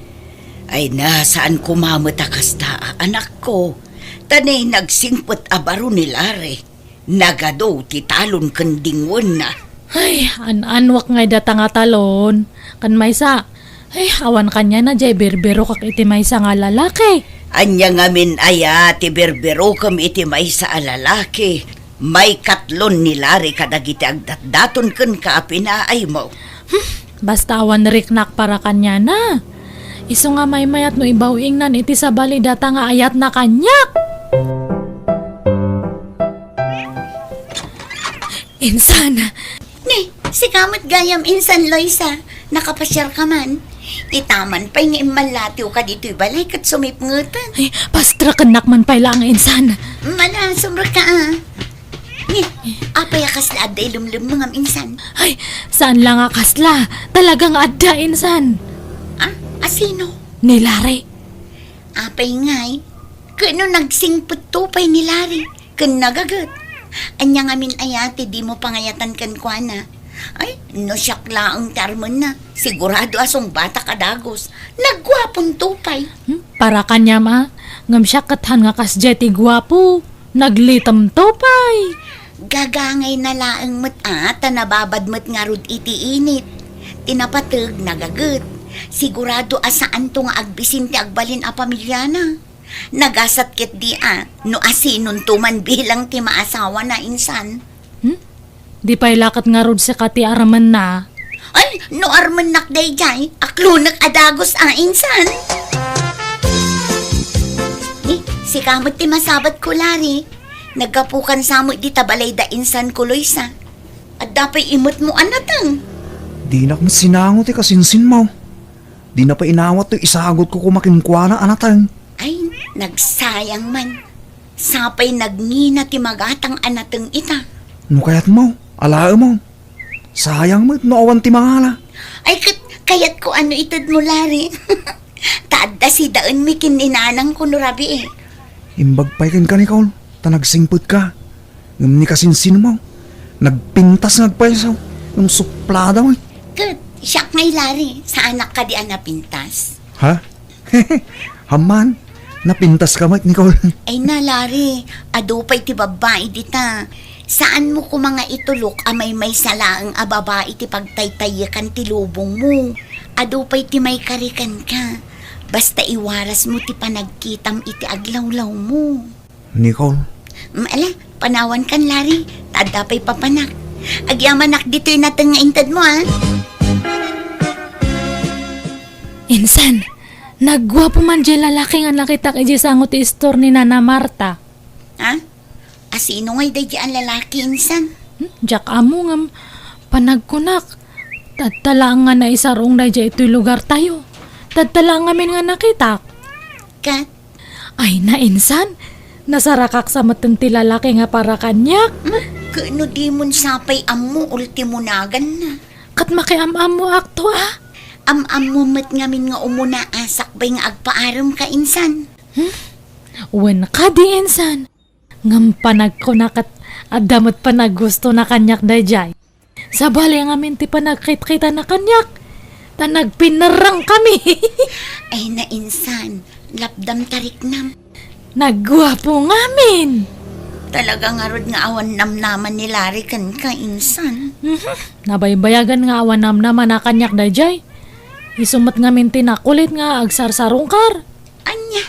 Ay na, saan koma met a kasta, anakko. Ta ni nagsingpet a baro ni Larry. Nagadu ti talon ken dingwenna. Ay, an-anwak ngay data nga talon. Ken maysa, ay, awan kaniana diay birbirokak iti maysa nga lalaki. Ania ngamin aya ti birbirokem iti maysa a lalaki? Maikatlon ni Larry kadagiti agdatdaton kenka a pinaaymo. Hmm, basta awan riknak para kaniana. Isu nga maymayat no ibaw-ingnan iti sabali data nga ayatna kaniak. Insan. Ni, sika met gayam insan, Loisa. Nakapasiarka man. Itaman pay nga immallatiwka ditoy balay ket sumipngeten. Ay, pastrakennak man pay laeng insan. Mala, sumrekka a. Ni, apay a kasla adda ilemlemmengam insan? Ay, saan la nga kasla. Talaga nga adda insan. Ah, asino? Ni Larry. Apay ngay, ket no nagsingpetto pay ni Larry ken nagaget, ania ngamin aya ti dimo pangayatan kenkuana? Ay, no siak laeng ti armenna, sigurado a sungbatak a dagus. Nagguaponto pay. Hmm? Para kaniam a, ngem siak ket han nga kasdiay ti guapo. Naglitemto pay. Gagangayna laeng met a, ta nababad met ngarud iti init. Ti napateg, nagaget. Sigurado a saanto nga agbisin ti agbalin a pamiliana. Nagasat ketdi a, no asinonto man bilang ti maasawana insan. Hmm? Di pay la ket ngarud sika ti armenna. Ay, no armennak daydiay, aklonek a dagus a insan. Ni, sika met ti masabatko, Larry. Naggapukan sa met dita balayda insan ko, Luisa. Adda pay imetmo a nateng. Dinak met sinango ti kasinsinmo. Dina pay inawat toy isagutko koma kenkuana a nateng. Ay, nagsayang man. Sapay nagngina ti magatang a nateng ita. No kayatmo, alaemo. Sayang met no awan ti mangala. Ay, ket kayatko a no itedmo, Larry. Ta adda sidaenmi ken ni nanangko no rabii. Imbag pay kenka, Nicole, ta nagsingpetka. Ngem ni kasinsinmo, nagpintas nga agpayso, ngem suplada met. Ket siak ngay, Larry, saanak kadi a napintas? Ha? Amman, napintaska met, Nicole. Ay na, Larry, adu pay ti babbai dita. Saanmo koma nga itulok a maymaysa laeng a babai ti pagtaytaykan ti lubongmo. Adu pay ti maikari kenka. Basta iwarasmo ti panagkitam iti aglawlawmo. Nicole. Mm, ala, panawankan, Larry. Ta adda pay papanak. Agyamanak ditoy nateng nga intedmo, a. Insan, nagguapo man diay lalaki nga nakitak idiay sango ti istor ni Nana Marta. Ha? Asino ngay daydiay a lalaki, insan? Hmm, diak ammo ngem panagkunak. Tatta laeng nga naisar-ong daydiay itoy lugartayo. Tatta laeng ngamin nga nakitak. Ket? Ay, nainsan, nasarakak sa metten ti lalaki nga para kaniak. Hmm? Ket no dimon sapay ammo, ultimo naganna. Ket makiam-ammoakto a. Am-ammo met ngamin nga umuna a sakbay nga agpaarem ka, insan. Hmm? Wen kadi, insan. Ngem panagkuna ket adda met panaggusto na kaniak daydiay. Sabali ngamin ti panagkitkita na kaniak, ta nagpinerrang kami. Ay, nainsan, lapdam ta riknam. Nagguapo ngamin. Talaga ngarud nga awan namnaman ni Larry kenka, insan. Mhm. Nabaybayagan nga awan namnaman a kaniak daydiay. Isu met ngamin ti nakulit nga agsarsarungkar. Ania?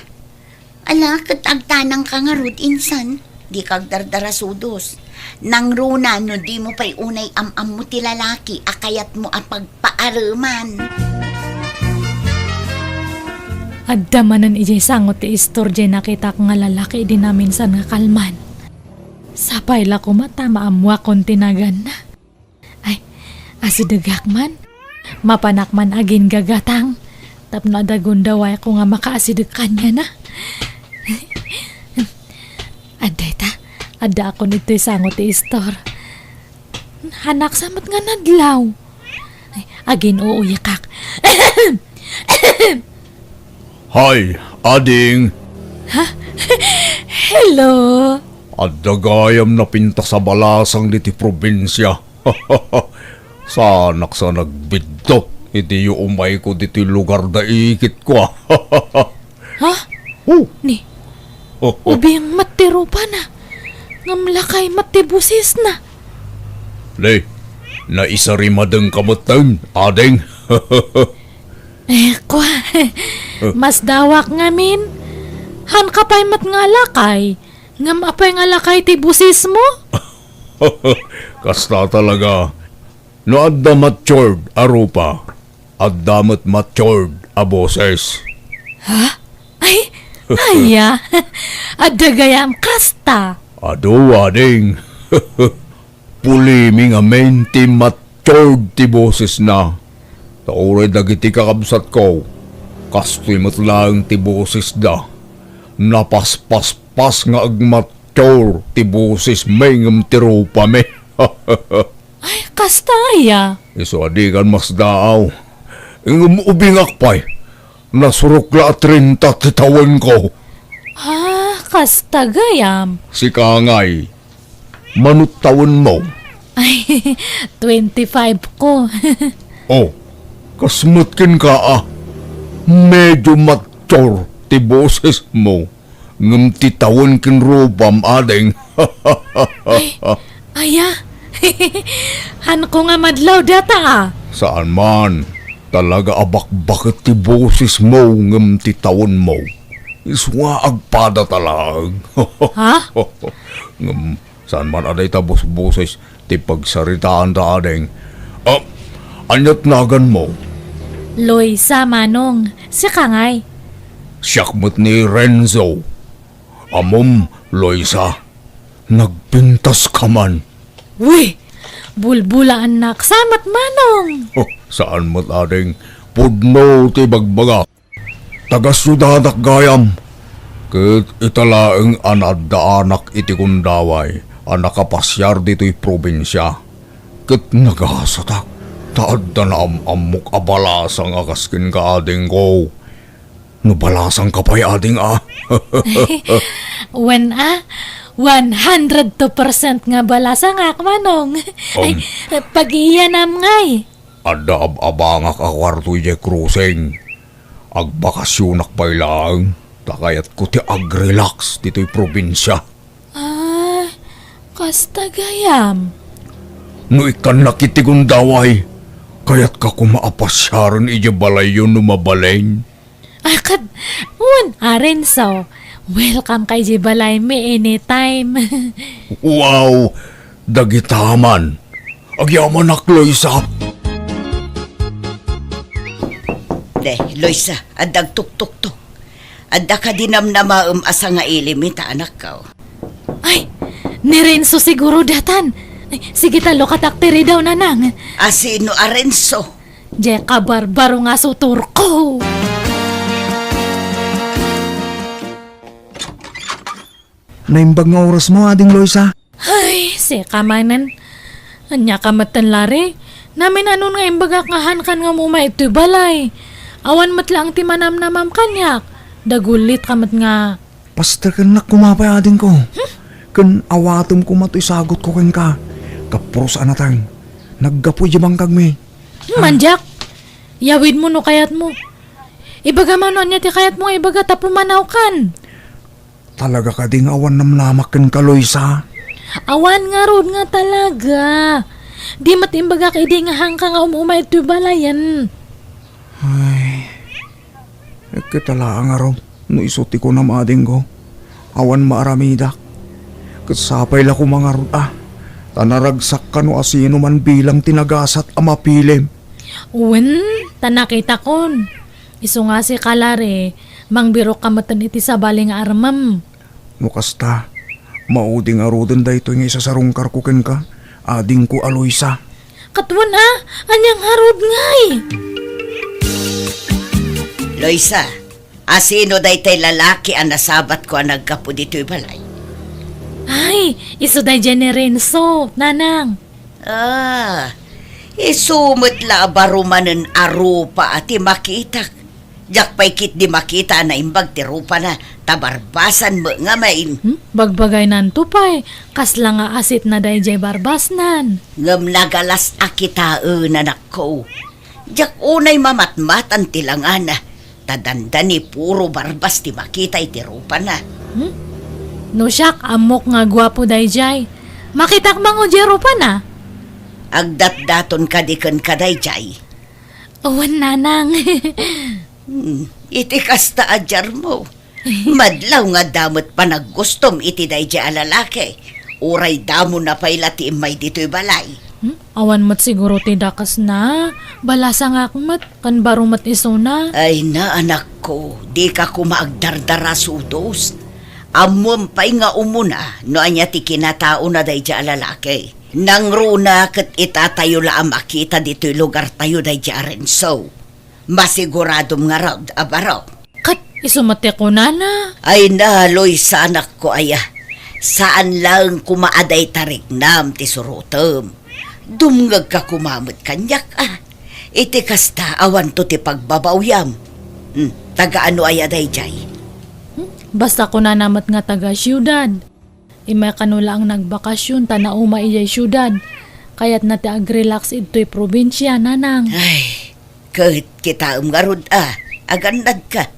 Ala, ket agtanangka ngarud, insan. Dika agdardarasudos. Nangruna no dimo pay unay am-ammo ti lalaki a kayatmo a pagpaareman. Adda manen idiay sango ti istor diay nakitak nga lalaki idi naminsan nga kalman. Sapay la koma ta maammoakon ti naganna. Ay, asidegak man. Mapanak man aginggagatang tapno adda gundawayko nga makaasideg kaniana. Adda ita, addaakon itoy sango ti istor. Hanaksa met nga nadlaw. Ay, agin-uuyakak. Hay, ading! Ha? Hello? Adda gayam napintas a balasang ditoy probinsia. Saanak sa nagbidto iti yuumayko ditoy lugar da ikitko a. Ha? Oh. Ni, ubing met ti rupana, ngem lakay met ti bosisna. Ni, naisarimadengka metten, ading. Eh, kua, masdawak ngamin. Hanka pay met nga lakay, ngem apay nga lakay ti bosismo? Kasta talaga. No adda matured a rupa, adda met matured a boses. Ha? Ay, aya. Adda gayam kasta. Adu, ading. Pulimi ngamin ti matured ti bosesna. Ta uray dagiti kakabsatko, kastoy met laeng ti bosesda. Napaspaspas nga agmature ti bosesmi ngem ti rupami. Ay, kasta aya? Isu a dikan masdaaw. Ngem ubingak pay, nasurok la a treinta ti tawenko. Ah, kasta gayam. Sika ngay, mano ti tawenmo? Ay, twenty-five ko. Oh, kas met kenka a. Medyo mature ti bosesmo. Ngem ti tawen ken rupam, ading. Ay, aya? Hanko nga madlaw data a. Saan man. Talaga a bakbaket ti bosesmo ngem ti tawenmo. Isu nga agpadata laeng. Ha? Ngem saan man a dayta bosboses ti pagsaritaanta, ading. Ah, ania't naganmo? Loisa, Manong. Sika ngay? Siak met ni Renzo. Ammom, Loisa, nagpintaska man. Wi! Bulbulaannak. Saan met, Manong? Oh, saan met, ading. Pudno ti bagbagak. Taga-siudadak gayam. Ket ita laeng a naaddaanak iti gundaway a nakapasiar ditoy probinsia. Ket nagasatak, ta adda naam-ammok a balasang a kas kenka, adingko. No balasangka pay, ading a. Wen a, one hundred two percent nga balasangak, Manong. Ay, Um. Pag-iyanam ngay. Adda ab-abangak a kuarto idiay krusing. Agbakasionak pay laeng, ta kayatko ti agrelax ditoy probinsia. Ah, kasta gayam. No ikkannak iti gundaway, kayatka koma a pasiaren idiay balayyo no mabalin. Ah, ket, wen, Arenso, welcome ka idiay balaymi anytime. Wow! Dagita man. Agyamanak, Loisa. De, Loisa, adda agtuktuktok. Adda kadi namnamaem a sangailim ita, anakko? Ay, ni Renzo siguro datan. Ay, sige ta, lukatak ti ridaw, nanang. A sino a Renzo? Diay kabarbaro nga sutorko. Naimbag nga orasmo, Ading Loisa. Ay, sika manen. Ania ka metten, Larry? Namin-anon nga imbagak nga hankan nga umay itoy balay. Awan met laeng ti manamnamam kaniak. Dagulit ka met nga. Pastekennak koma pay, adingko. Hmm? Ken awatem koma toy sagutko kenka. Kapuros a nateng. Naggapu idiay bangkagmi. Hmm, mandiak. Yawidmo no kayatmo. Ibagam no ania ti kayatmo nga ibaga ta pumanawkan. Talaga kadi nga awan namnamak kenka, Loisa? Awan ngarud nga talaga. Di met imbagak idi nga hanka nga um-umay itoy balayen. Ay, ket ala ngarud no isu ti kunam, adingko. Awan maaramidak. Ket sapay la koma ngarud a, ta naragsak kano a sino man bilang ti nagasat a mapilim. Wen, ta nakitakon. Isu nga sika, Larry, mangbirok ka metten iti sabali nga armem. No kasta, maudi ngaruden daytoy nga isasarungkarko kenka, adingko a Loisa. Ket wen a, ania ngarud ngay? Loisa, a sino daytay lalaki a nasabatko a naggapu ditoy balay? Ay, isu daydiay ni Renzo, nanang. Ah, isu met la a baro manen a rupa a ti makitak. Diak pay ketdi makita a naimbag ti rupana, ta barbasan met ngamin. Hmm? Bagbagaynanto pay, kasla nga asitna daydiay barbasnan. Ngem nagalas a kitaen, anakko. Diak unay mamatmatan ti langana, ta dandani puro barbas ti makita iti rupana. Hmm? No siak, ammok nga guapo daydiay. Makitak mango diay rupana? Agdatdaton kadi kenka daydiay? Wen, nanang. Hmm, iti kasta a diarmo. Madlaw nga adda met panaggustom iti daydiay a lalaki. Uray damona pay la ti immay ditoy balay. Hmm? Awan met siguro ti dakesna. Balasangak met, ken baro met isuna. Ay na, anakko, dika koma agdardara sudos. Ammom pay nga umuna no ania ti kinataona daydiay a lalaki. Nangruna ket itatayo la a makita ditoy lugartayo daydiay a Renzo. Masiguradom ngarud a baro. Ket isu met ti kunana. Ay na, Loisa, anakko aya. Saan laeng koma a dayta riknam ti surotem. Dumngegka koma met kaniak a. Iti kasta, awanto ti pagbabawyam. Hmm, taga ano aya daydiay? Hmm, basta kunana met nga taga siudad. Immay kano laeng nagbakasyon ta nauma idiay siudad. Kayatna ti agrelax idtoy probinsia, nanang. Ay, ket kitaem ngarud a, agannadka.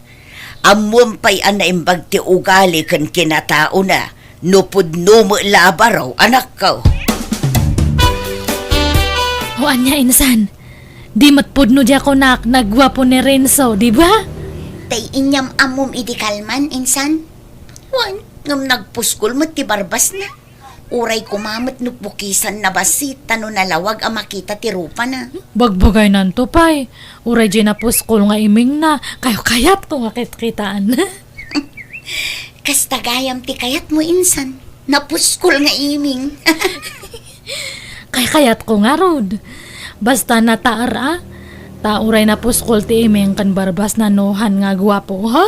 Ammom pay a naimbag ti ugali ken kinataona no pudno met la a baro, anakko. O ania, insan? Di met pudno diay kunak, naguapo ni Renzo, di ba? Tay inyam-ammom idi kalman, insan? Wen, ngem nagpuskol met ti barbasna. Uray koma met no bukisanna bassit ta no nalawag a makita ti rupana. Bagbagaynanto pay. Uray diay napuskol nga imingna, kayat-kayatko nga kitkitaan. Kasta gayam ti kayatmo, insan. Napuskol nga iming. Kayat-kayatko ngarud. Basta nataer a. Ta uray napuskol ti iming ken barbasna no han nga guapo, ha?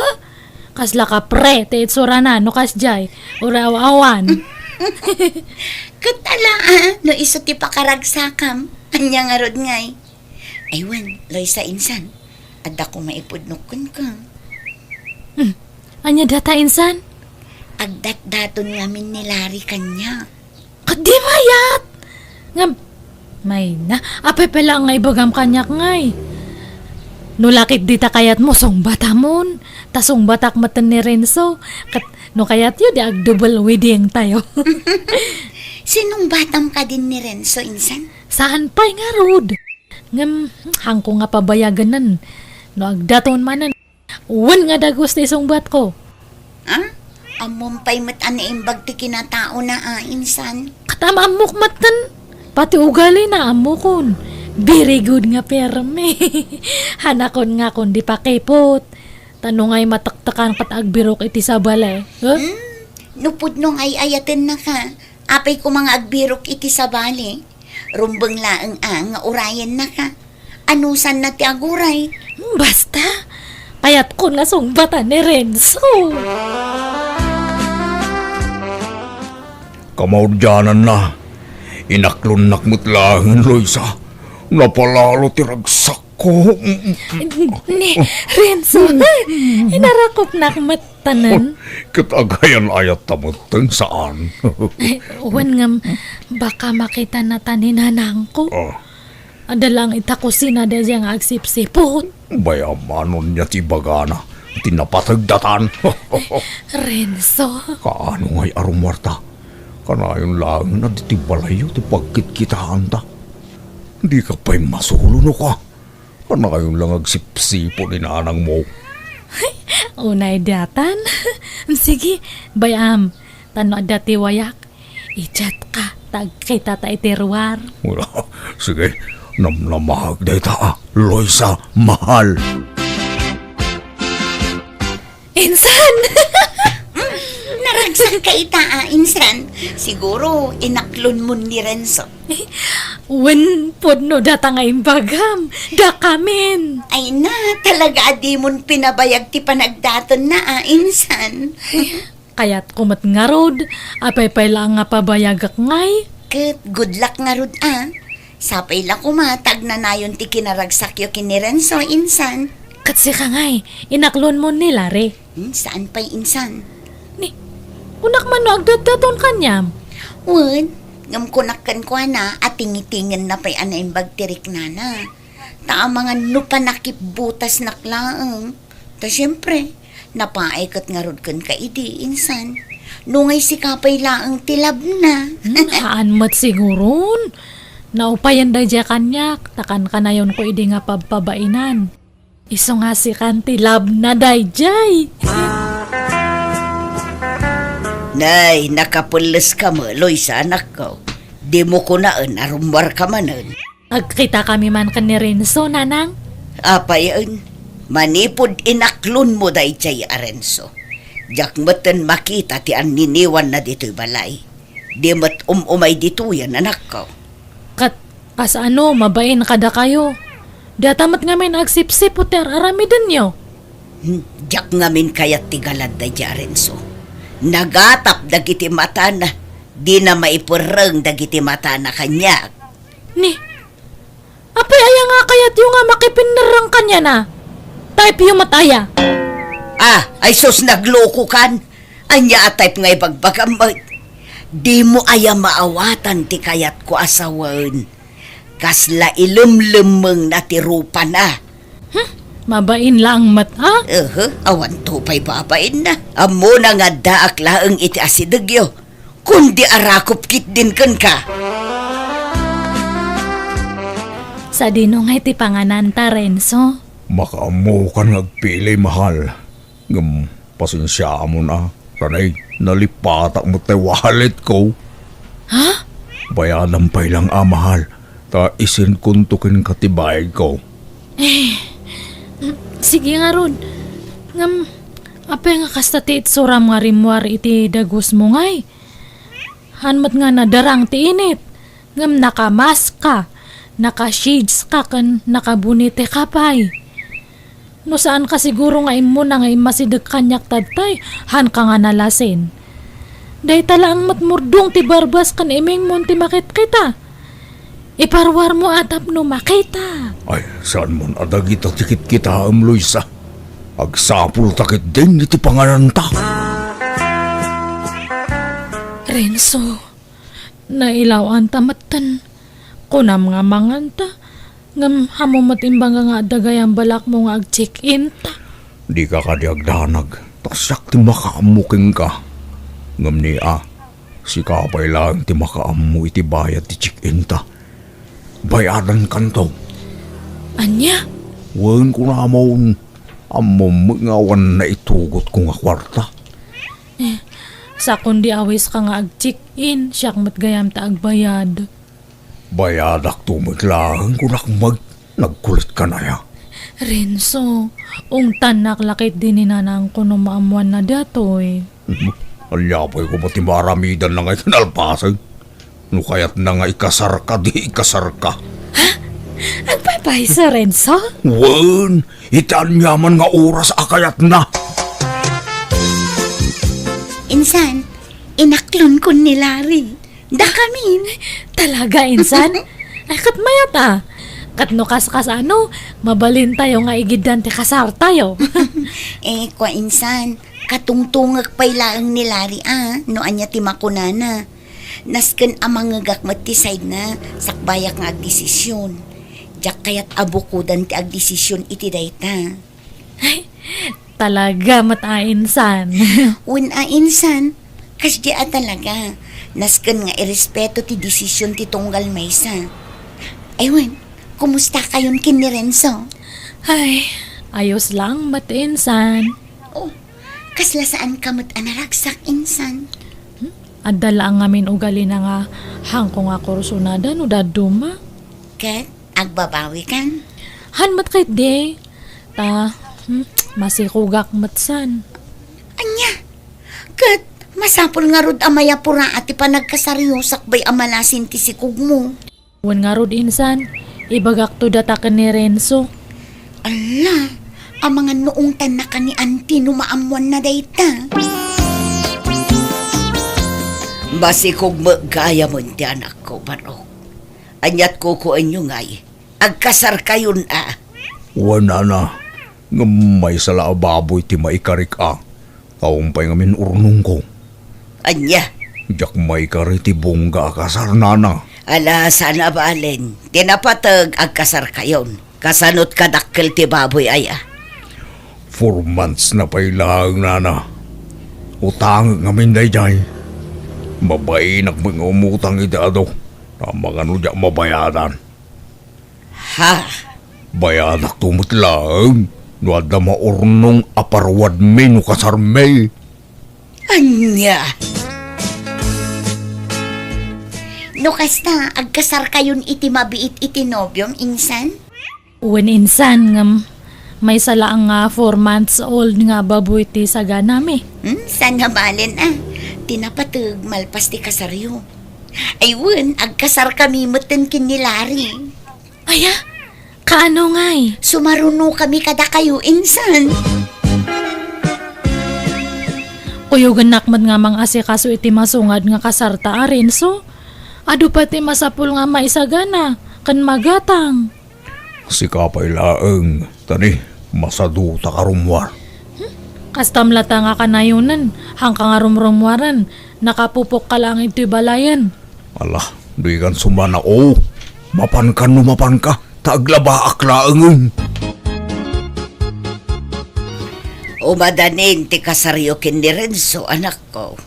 Kasla kapre ti itsurana no kasdiay, uray aw-awan. Ket ala, a, no isu ti pakaragsakam, ania ngarud ngay? Ay wen, Loisa, insan, adda koma ipudnok kenka. Hmm. Ania data, insan? Agdatdaton ngamin ni Larry kaniak. Ket di mayat! Ngem, mayna, apay pay la nga ibagam kaniak ngay? No la ket dita kayatmo, sungbatamon. Ta sungbatak metten ni Renzo. Ket no kayatyo, di ag-double wedding tayo. Sinungbatam kadin ni Renzo, insan? Saan pay ngarud? Ngem, haanko nga pabayaganen. No agdaton manen, wen nga dagus ti sungbatko. Ha? Ammom pay met a naimbag ti kinataona a, insan? Ket am-ammok metten. Pati ugalina, ammokon. Very good nga permi. Hanakon nga kon di pakipot. Ta no ngay matektekan ket agbirok iti sabali. Huh? Hmm? No pudno nga ay-ayatennaka, apay koma nga agbirok iti sabali? Rumbeng laeng a nga urayennaka. Anusanna ti aguray? Basta, kayatkon nga sungbatan ni Renzo. Kamaudiananna, inaklonnak met laeng, Loisa. Napalalo ti ragsakko. Ni Renzo, inarakopnak met tanan. Ket agayan-ayatta metten, saan? Ay, wen ngem, baka makitanata ni nanangko. Ah. Adda laeng ita kusina daydiay nga agsipsipot. Bay-am a no ania ti ibagana ti napategdatan. Renzo. Kaano ngay a rummuarta? Kanayon laeng a ditoy balayyo ti pagkitkitaanta. Dika pay masulo no ka. Kanayon la nga agsipsipot ni nanangmo. Unay datan. Sige, bay-am. Ta no adda ti wayak, i-chat ka, ta agkitata iti ruar. Wala. Sige, namnamaak dayta, a, Loisa, mahal. Insan! Naragsak ka ita, a, insan. Siguro, inaklonmon ni Renzo. Wen, pudno data nga imbagam. Dakamin. Ay na, talaga a dimon pinabayag ti panagdatonna, a, insan. Kayatko met ngarud, apay pay laeng nga pabayagak ngay. Ket good luck ngarud, a. Sapay la koma ta agnanayon ti kinaragsakyo ken ni Renzo, insan. Ket sika ngay, inaklonmon ni Larry. Hmm, saan pay, insan? Ni, kunak man no agdatdaton kaniam. Wen, ngem kunak kenkuana a tingitingenna pay a naimbag ti riknana. Ta amangan no panakibbutasnak laeng. Ta siempre, napaay ket ngarud kenka idi, insan. No ngay sika pay laeng ti labna. Hmm, haan met siguron. Naupayen daydiay kaniak, ta kankanayonko idi nga pabpabainan. Isu nga sikan ti labna daydiay. Nay, nakapelleska met, Loisa, anakko. Dimo kunaen a rummuarka manen. Agkitakami man ken ni Renzo, nanang. Apayen, manipud inaklonmo daydiay a Renzo, diak metten makita ti anniniwanna ditoy balay. Di met um-umay ditoyen, anakko. Ket kasano, mabain kadakayo? Data met ngamin agsipsipot ti ar-aramidenyo. Hmm, diak ngamin kayat ti galad daydiay a Renzo. Nagatap dagiti matana, dina maiperreng dagiti matana kaniak. Ni, apay aya nga kayatyo nga makipinnerreng kaniana? Type-yo met aya? Ah, ay sus, naglokokan. Ania a type nga ibagbagam met? Dimo aya maawatan ti kayatko a sawen? Kasla ilemlemmengna ti rupana. Hmm, mabain laeng met, a? Ehe, awanto pay babainna. Ammona nga addaak laeng iti asidegyo. Kundi arakop ketdin kenka. Sadino ngay ti pangananta, Renzo? Makaammokan nga agpili, mahal. Ngem pasensiaamon a, ta nay, nalipatak met tay walletko. Ha? Bayadam pay lang a, mahal, ta isendkonto kenka ti bayadko. Eh, mm, sige ngarud. Ngem, apay nga kasta ti itsuram nga rimmuar iti dagusmo ngay? Haan met nga nadarang ti init, ngem nakamaska, naka-shades ka ken nakabonete ka pay. No saan ka siguro nga immuna nga immasideg kaniak tattay, haan ka nga nalasin. Dayta laeng met murdong ti barbas ken imingmon ti makitkita. Iparuarmo a tapno makita. Ay, saanmon a dagita ti kitkitaem, Luisa. Agsapulta ketdin iti pangananta. Renzo, nailaw-anta metten. Kunam nga manganta, ngem ammom met imbag nga adda gayam balakmo nga ag-check-inta. Dika kadi agdanag, ta siak ti makaammo kenka. Ngem ni a, sika pay laeng ti makaammo iti bayad ti check-inta. Bayadankanto. Ania? Wen, kunamon, ammom met nga awan naitugotko nga kuarta. Eh, sakon di awiska nga ag-check-in, siak met gayam ta agbayad. Bayadakto met laeng, kunak met, nagkulit ka na ya. Renzo, ungtannak la ketdi ni nanangko no maammoanna datoy. Hmm, ania pay koma ti maaramidanna ngay ti nalpasen? No kayatna nga ikasarka, di ikasarka. Ha? Agpaypayso, Renzo? Wen, iti aniaman nga oras a kayatna. Insan, inaklon kon ni Larry. Dakamin. Talaga, insan? Ay, ket mayat a. Ket no kaskas ano, mabalintayo nga igiddan ti kasartayo. Eh, kua insan, katungtungek pay laeng ni Larry a, no ania ti makunana. Nasken a mangngegak met ti side na, sakbayak nga agdesisyon. Diak kayat a bukodan ti agdesisyon iti dayta. Ay, talaga met a insan. Wen a insan, kasdi a talaga. Nasken nga irespeto ti desisyon ti tunggal maysa. Ay wen, kumusta kayon ken ni Renzo? Ay, ayos lang met insan. Oh, kasla saan ka met a naragsak insan? Hmm? Adda laeng ngamin ugalina nga haanko nga kursunada no dadduma. Ket agbabawikan? Haan met ketdi. Ta, hmm, masikogak met san. Ania? Ket masapul ngarud a mayapuraa ti panagkasaryo sakbay a malasin ti sikogmo. Wen ngarud insan, ibagakto data ken ni Renzo. Alla, amangan no ungtannaka ni Auntie no maammoanna dayta. Masikog met gayamen ti anakko, Barok. Aniat kukuenyo ngay? Agkasarkayon a. Wen, nana, ngem maysa la a baboy ti maikarik a. Awan pay ngamin urnongko. Ania? Diak maikari ti bungga a kasar, nana. Ala, saan a balen. Ti napateg, agkasarkayon. Kasano ti kadakkel ti baboy aya? Four months na pay laeng, nana. Utangek ngamin daydiay. Mabainak met nga umutang iti adu. Amangan no diak mabayadan. Ha? Bayadakto met laeng no adda maurnong a paruadmi no kasarmi. Ania? No kasta, agkasarkayon iti mabiit iti nobiom, insan? Wen, insan, ngem maysa laeng nga four months old nga baboy ti saganami. Hmm, saan a balen a. Ti napateg, malpas ti kasaryo. Ay wen, agkasarkami metten ken ni Larry. Aya, kaano ngay? Sumarunokami kadakayo, insan. Kuyogennak met nga mangasikaso iti masungad nga kasarta a Renzo. Adu pay ti masapul nga maisagana ken magatang. Sika pay laeng, ta ni, masaduta ka rummuar. Hmm? Kastam latta nga kanayonen, haanka nga rumrummuaren, nakapupokka laeng ditoy balayen. Ala, dikan sumana, o. Mapanka no mapanka, ta aglabaak laengen. Umadanin ti kasaryo ken ni Renzo, anakko.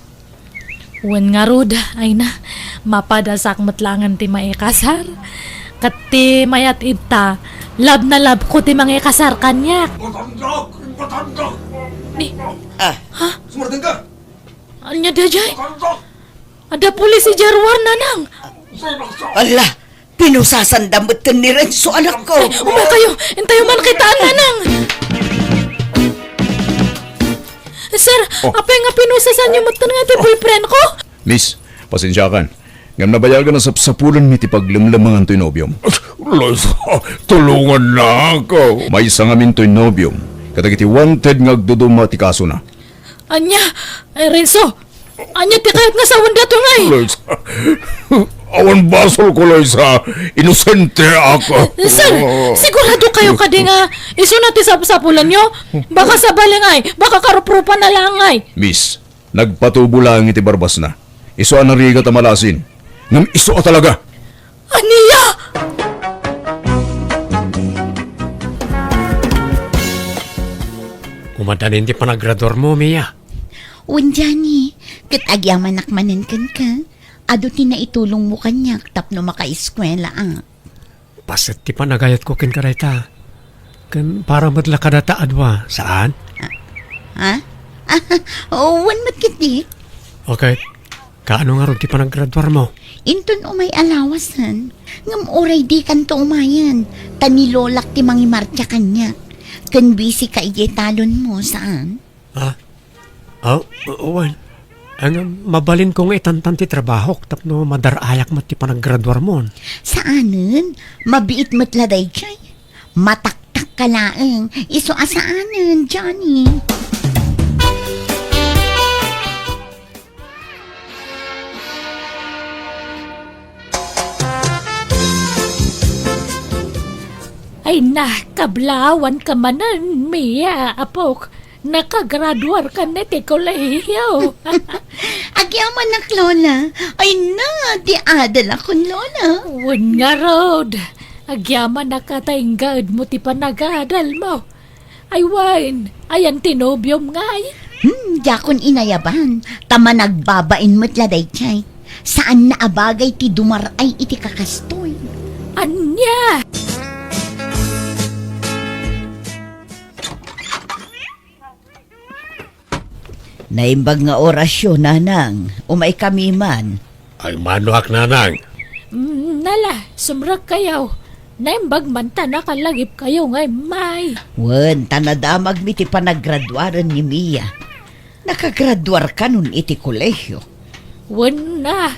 Wen ngarud, ay na, mapadasak met laengen ti maikasar. Ket ti mayat ita, love na love ko ti mangikasar kaniak. Batandak! Batandak! Ni, Ah, ha? Sumardeng ka! Ania daydiay? Batandak! Adda pulis idiay ruar, nanang! Ala, pinusasanda met ken ni Renzo, anakko. Umakayo, intayo man kitaan, nanang! Sir, Oh. apay nga pinusasanyo met ken nga ti boyfriend ko? Miss, pasensiakan. Ngem nabayagan a sapsapulenmi ti paglemlemangan toy nobiom. Loisa, tulongannak. Maysa ngamin toy nobiom kadagiti wanted nga agduduma ti kasona. Ania? Ay, Renzo, ania ti kayat nga sawen dato ngay? Loisa, awan basolko, Loisa. Inosente ako. Sir, sigurado kayo kadi nga isuna ti sapsapulanyo? Baka sabali ngay, baka karuprupan na lang ngay. Miss, nagpatubo laeng iti barbasna. Isu a narigat a malasin. Ngem isu a talaga. Ania? Umadanin ti panagraduarmo, Mia. Wen, Johnny, ket agyamanak manen kenka. Adu ti naitulongmo kaniak tapno makaeskuelaak. Paset ti panagayatko kenka dayta. Ken para met la kadata a dua, saan? Ha? Wen met ketdi. Okay. Kaano ngarud ti panaggraduarmo? Inton umay a lawasen, ngem uray dikanto umayen, ta ni Lolak ti mangimartia kaniak. Ken busy ka idiay talonmo, saan? Ha? Aw, wen. Ngem mabalinko nga itantan ti trabahok tapno madar-ayak met ti panaggraduarmon. Saanen, mabiit met la daydiay. Mataktak ka laeng. Isu a saanen, Johnny. Ay na, kablaawanka manen, Mia, apok. Nakagraduarkan iti kolehiyo. Agyamanak, Lola. Ay na, di adalakon, Lola. Wen ngarud, agyamanak a ta inggaedmo ti panagadalmo. Ay wen, ayan ti nobiom ngay? Hmm, diakon inayaban. Ta managbabain met la daydiay. Saan na a bagay ti dumar-ay iti kakastoy. Ania? Naimbag nga orasyo, nanang. Umaykami man. Ay, manoak, nanang. Mm, nala, sumrekkayo. Naimbag man ta nakalagipkayo nga immay. Wen, ta nadamagmi ti panagraduaren ni Mia. Nakagraduarkanon iti kolehiyo. Wen na.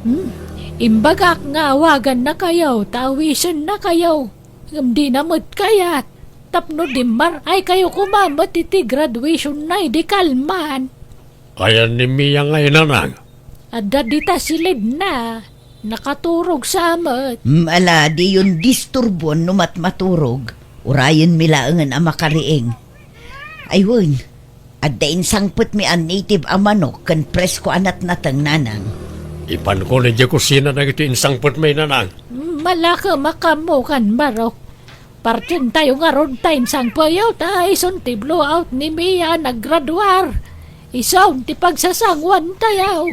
Hmm, imbagak nga awagannakayo ta awisennakayo. Ngem dina met kayat. Tapno dimmaray kayo koma met iti graduationna idi kalman. Ayan ni Mia ngay, nanang? Adda dita silidna. Nakaturog sa met. Mm, ala, diyon disturbon no matmaturog. Urayenmi laengen a makariing. Ay wen, adda insangpetmi a native a manok ken presko a natnateng, nanang. Ipanko idiay kusina dagiti insangpetmi, nanang. Malakem a kammo kan barok. Partientayo ngarud ta insangpeyo ta isun ti blowout ni Mia a naggraduar. Isun ti pagsasanguantayo.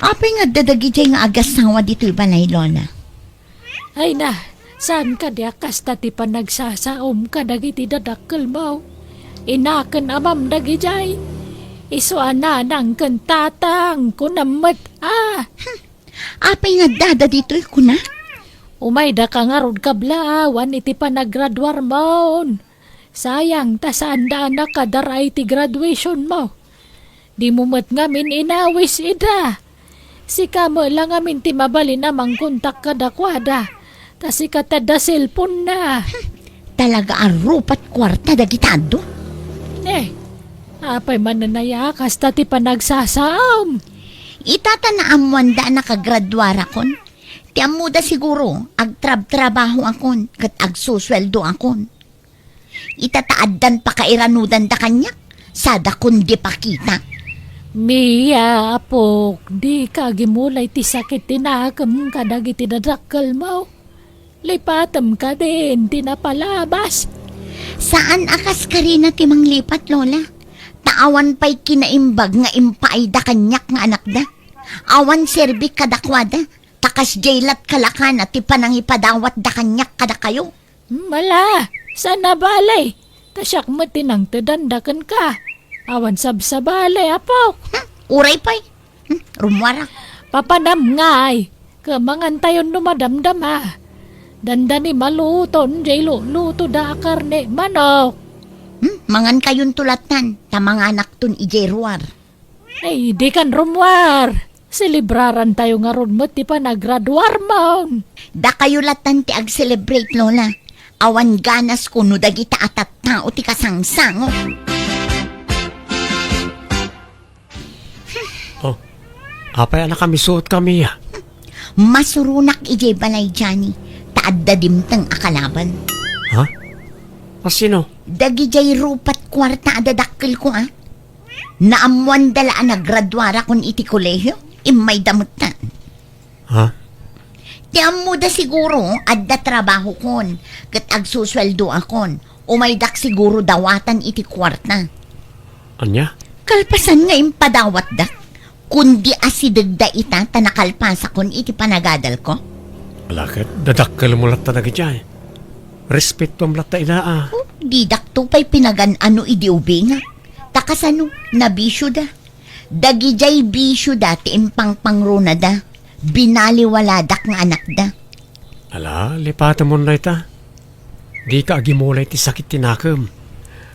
Apay nga adda dagidiay nga agasawa ditoy balay, Lola? Ay na, saan kadi a kasta ti panagsasaom kadagiti dadakkelmo? Ina ken amam dagidiay. Isu a nanang ken tatang, kunam met a. Hmm. Apay nga addada ditoy, kuna? Umaydaka ngarud kablaawan iti panagraduarmon. Sayang ta saanda a nakadar-ay ti graduationmo. Dimo met ngamin inawis ida. Sika met la ngamin ti mabalin a mangkontak kadakuada. Ta sika ti adda cellphone-na. Talaga a rupat kuarta dagita adu. Eh, apay manen aya kasta ti panagsasaom? Ita ta naammoanda a nakagraduarakon. Ti ammoda siguro, agtrabtrabahoakon ket agsusueldoakon. Ita ta addan pakairanudan da kaniak, sada kundi pakita. Mia, apok, dika agimulay ti sakit ti nakem kadagiti dadakkelmo. Lipatem kadin ti napalabas. Saan a kas karina ti manglipat, Lola. Ta awan pay kinaimbag nga impaayda kaniak nga anakda. Awan serbik kadakuada. Ta kasdiay lat kalakana ti panangipadawatda kaniak kadakayo. Mala, saan a bale. Ta siak met ti nangtedanda kenka. Awan sabsabali, apok. Hmm, uray pay. Hmm, rummuarak. Papanam ngay. Ket mangantayon no madamdama. Dandani maluton jay lulutoda a karne manok. Hmm, mangankayonto lattan, ta manganakton idiay ruar. Ay, dikan rummuar. Selebrarantayo ngarud met ti panagraduarmon. Dakayo lattan ti ag-celebrate, Lola. Awan ganasko no dagita a tattao ti kasangsango. Oh, apay a nakamisuotka, Mia? Masuronak idiay balay, Johnny, ta adda dimteng a kalaban. Ha? A sino? Dagidiay rupat kuarta a dadakkelko, a. Naammoanda la a nagraduarakon iti kolehio, immayda metten. Ha? Ti ammoda siguro, adda trabahokon, ket agsusueldoakon. Umaydak siguro dawatan iti kuarta. Ania? Kalpasan nga impadawatda, kundi asidegda ita ta nakalpasakon iti panagadalko. Ala ket, dadakkelmo latta dagidiay. Respetuam latta ida a. Oh, didakto pay pinagan-ano idi ubingak. Ta kasano, nabisioda. Dagidiay bisioda ti impangpangronada. Binaliwaladak nga anakda. Ala, lipatemon dayta. Dika agimulay ti sakit ti nakem.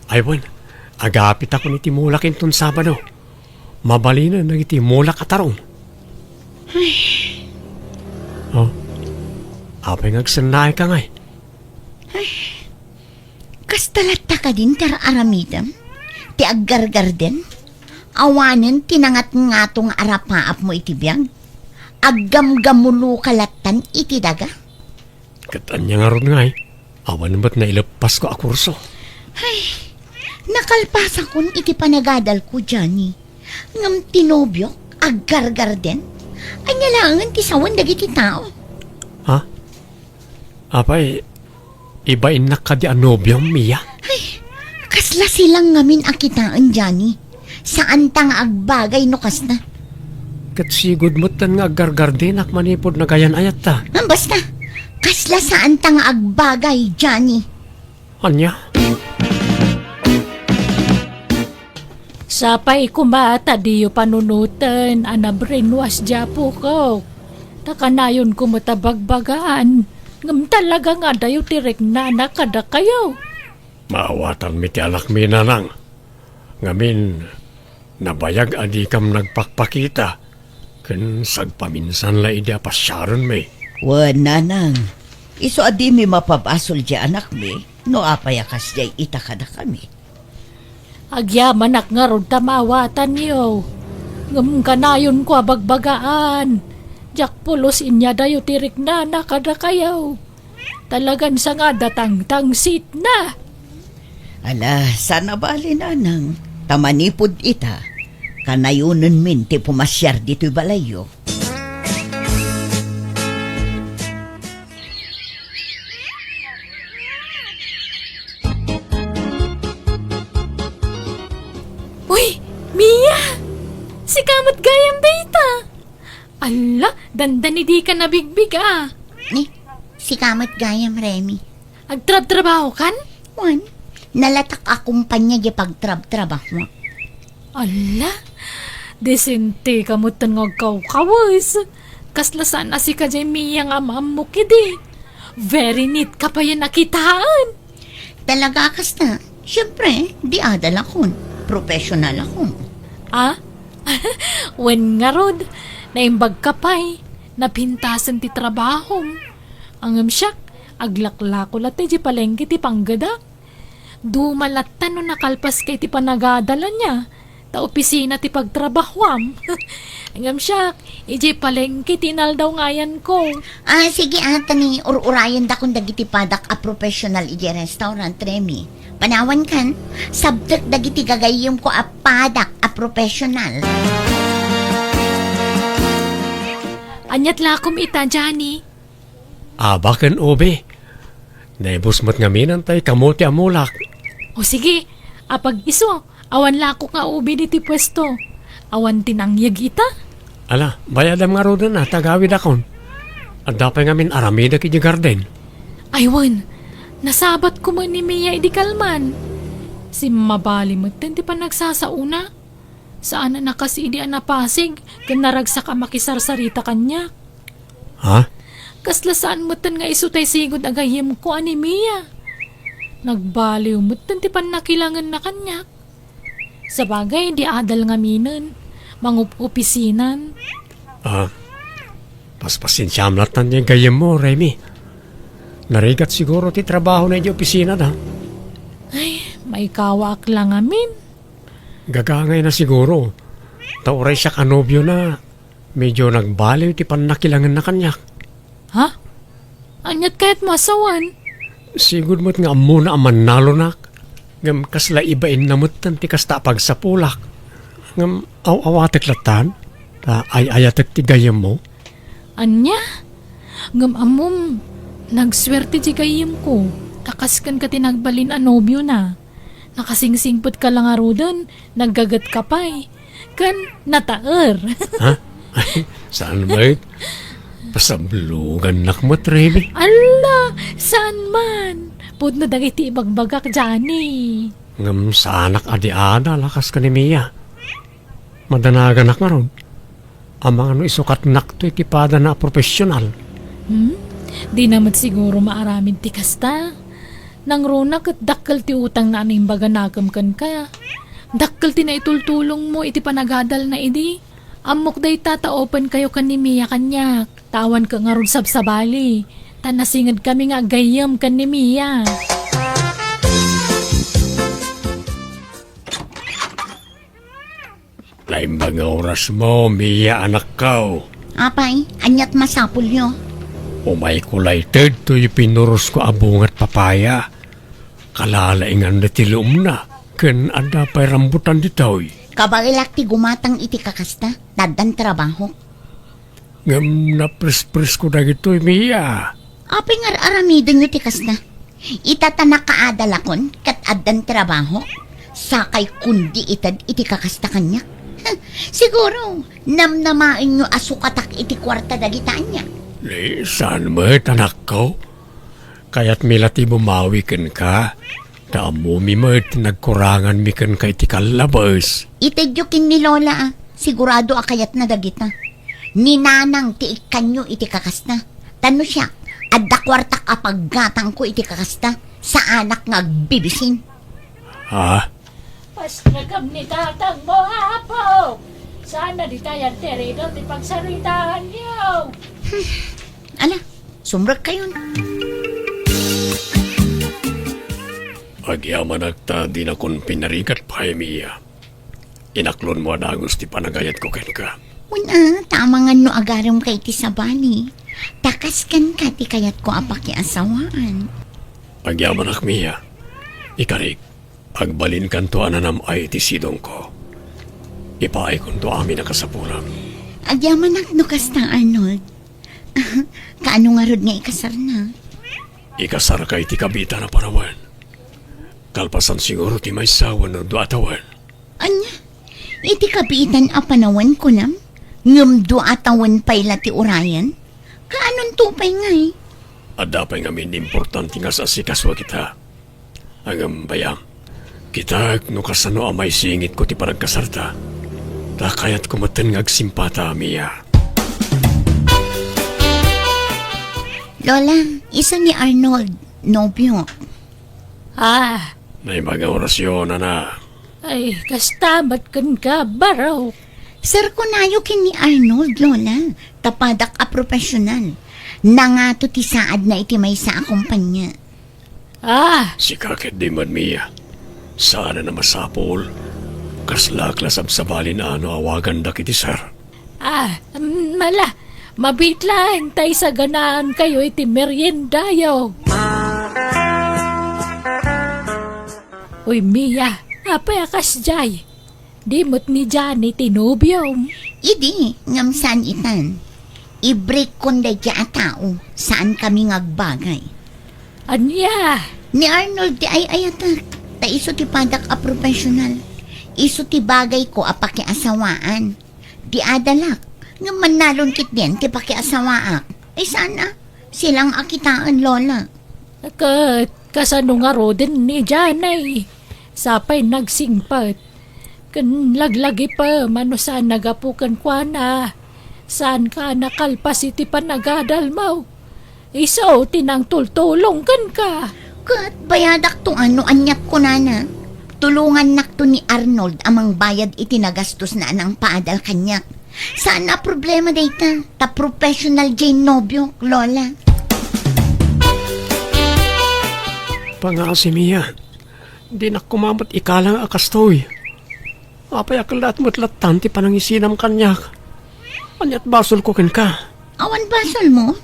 Ay wen, agapitakon iti mulak inton Sabado. Mabalinen dagiti mulak a tarong. Ay. Oh. Apay nga agsennaayka ngay? Ay. Kasta latta kadin ti ar-aramidem? Ti aggargarden? Awanen ti nangatngato nga arapaapmo iti biag? Aggamgamuloka lattan iti daga? Ket ania ngarud ngay? Awan met naileppasko a kurso. Ay, nakalpasakon iti panagadalko, Johnny. Ngem ti nobiok, aggargarden? Ania laengen ti sawen dagiti tao? Ha? Apay, ibainnak kadi a nobiom, Mia? Ay, kasla silang ngamin a kitaen, Johnny. Saanta nga agbagay no kasta. Ket sigud metten nga aggargardenak manipud nagayan-ayatta. Ah, basta, kasla saanta nga agbagay, Johnny. Ania? Sapay koma ta diyo panunoten a na-brainwash di apok. Ta kanayonko met a bagbagaan, ngem talaga nga adayo ti riknana kadakayo. Maawatanmi ti anakmi, nanang. Ngamin, nabayag a dikam nagpakpakita, ken sagpaminsan la idi a pasiarenmi. Wen, nanang, isu a dimi mapabasol di anakmi, no apay a kasdiay ita kadakami. Agyamanak ngarud ta maawatanyo. Ngem kanayonko a bagbagaan, diak pulos inyadayo ti riknana kadakayo. Talagan sangada tangtangsitna. Ala, saan a bale, nanang, ta manipud ita, kanayonenmin ti pumasiar ditoy balayyo. Uy, Mia! Sika met gayam dayta! Alla, dandani dika nabigbig a. Ni, sika met gayam, Remy. Agtrabtrabahokan? Wen, nalatak a kumpanya di pagtrabtrabahoak. Alla, disente ka metten nga agkawkawes. Kasla saan a sika jay Mia nga am-ammok idi. Very neat ka payen a kitaen. Talaga kasta? Siempre, di adal akon. Professional akon. Ah? Wen ngarud, naimbag ka pay. Napintasen ti trabahom. Ngem siak, aglaklako latta idiay palengke ti panggedak. Duma latta no nakalpaska iti panagadal ania, ta opisina ti pagtrabahoam. Ngem siak, idiay palengke ti inaldaw nga ayanko. Ah, sige, ah, ta ni ur-urayendakon dagiti padak a professional idiay restaurant, Remy. Panawankan, sabtek dagiti gagayyemko a padak a professional. Aniat lakom ita, Johnny? Aba ken ubi. Naibus met ngamin tay kamo ti amulak. O sige, apag isu, awan lakok nga ubi diti puesto. Awan ti nangyeg ita? Ala, bayadam ngaruden a, tagawidakon. Adda pay ngamin aramidek idiay garden. Ay wen, nasabat koma ni Mia idi kalman. Simmabali metten ti panagsasaona. Saan a nakas idi a napasig ken naragsak a makisarsarita kaniak. Ha? Kasla saan metten nga isu tay sigud a gayyemko a ni Mia. Nagbaliw metten ti pannakilangenna kaniak. Sabagay, di adal ngaminen, mangup-opisinan. Ah, paspasensiam latta ti gayyemmo, Remy. Narigat siguro ti trabahona idiay opisinada. Ay, maikawaak la ngamin. Gagangayna siguro. Ta uray siak a nobiona, medyo nagbaliw ti pannakilangenna kaniak. Ha? Aniat kayatmo a sawen? Sigud met nga ammona a mannalonak. Ngem kasla ibainna metten ti kasta a pagsapulak. Ngem aw-awatek lattan, ta ay-ayatek ti gayyemmo. Ania? Ngem ammom, nagsuerte ti gayyemko, ta kas kenka ti nagbalin a nobiona. Nakasingsingpetka la ngaruden, naggagetka pay, ken nataer. Ha? Saan met? Pasablugannak met, Remy. Alla, saan man? Pudno dagiti ibagbagak, Johnny. Ngem saanak a di adal a kas ken ni Mia. Madanaganak ngarud. Amangan no isukatnakto iti padana a profesional. Hmm? Dina met siguro maaramid ti kasta. Nangruna ket dakkel ti utangna a naimbaganakem kenka. Dakkel ti naitultulongmo iti panagadalna idi. Ammok dayta ta open kayo ken ni Mia kaniak. Ta awanka ngarud sabsabali. Ta nasingedkami nga aggayyem ken ni Mia. Naimbag nga orasmo, Mia, anakko. Apay, aniat masapulyo? Umayko layted toy pinurosko a bungat papaya. Kalalaingan dati luomna, ken adda pay rambutan ditoy. Kabaelak ti gumatang iti kakasta, ta addan trabahok. Ngem naprespresko dagitoy, Mia. Apay nga ar-aramidenyo ti kasta? Ita ta nakaadalakon ket addan trabahok, sakay kundi ited iti kakasta kaniak. Siguro, namnamaenyo a sukatak iti kuarta dagita ania? Ni, saan met, anakko? Kayatmi la ti bumawi kenka, ta ammomi met ti nagkuranganmi kenka iti kallabes. Itedyo ken ni Lola, a. Sigurado a kayatna dagita. Ni Nanang ti ikkanyo iti kakasta. Ta no siak, adda kuartak a paggatangko iti kakasta. Saanak nga agbibisin. Ha? Pasnekam ni tatangmo, Apo! Saan a ditayan ti rido ti pagsaritaanyo? Hmm. Ala, sumrekkayon. Agyamanak ta dinakon pinarigat pay, Mia. Inaklonmo a dagus ti panagayatko kenka. Wen a, ta amangan no agaremka iti sabali. Ta kas kenka ti kayatko a pakiasawaan. Agyamanak, Mia. Ikarik. Agbalinkanto a nanam-ay iti sidongko. Ipaaykonto amin a kasapulam. Agyamanak no kasta, Arnold. Kaano ngarud nga ikasarna? Ikasarka iti kabiitan a panawen. Kalpasan siguro ti maysa wenno dua a tawen. Ania? Iti kabiitan a panawen, kunam? Ngem dua a tawen pay la ti urayen? Kaanonto pay ngay? Adda pay ngamin importante nga as-asikasuak ita. Ngem bayam, kitak no kasano a maisingitko ti panagkasarta. Ta kayatko metten nga agsimpata, Mia. Lola, isu ni Arnold, nobio. Ah. Naimbag nga orasyon, ana. Ay, kasta met kenka, barok. Serkonayo ken ni Arnold, Lola. Ta padak a profesional. Nangato ti saadna iti maysa a kompania. Ah! Sika ketdi met, Mia. Saan a masapul. Kaslaak la sabsabalin a no awagandak iti sir. Ah, mm, ala, mabiit laeng ta isaganaan kayo iti meriendayo. Uy, Mia, apay a kasdiay? Di met ni Johnny ti nobiom? Idi, ngem saan itan. I-break kon daydiay a tao, saan kami nga agbagay. Ania? Ni Arnold ti ay-ayatek, ta isu ti padak a professional. Isu ti bagay ko a pakiasawaan. Di adalak, ngem mannalon ketdin ti pakiasawaak. Ay sana, silang a kitaen, Lola. Ket kasano ngaruden ni Janay? Sapay nagsingpet. Ken laglagipem no saan nagapu kenkuana. Saanka a nakalpas iti panagadalmo. Isu ti nangtultulong kenka. Ket bayadakto no aniat kunana. Tulongannakto ni Arnold a mangbayad iti nagastosna a nangpaadal kaniak. Saan a problema dayta, ta professional diay nobiok, Lola. Pangaasi, Mia. Dinak koma met ikalang a kastoy. Apay a kellaat met lattan ti panangisinam kaniak? Ania't basolko kenka? Awan basolmo?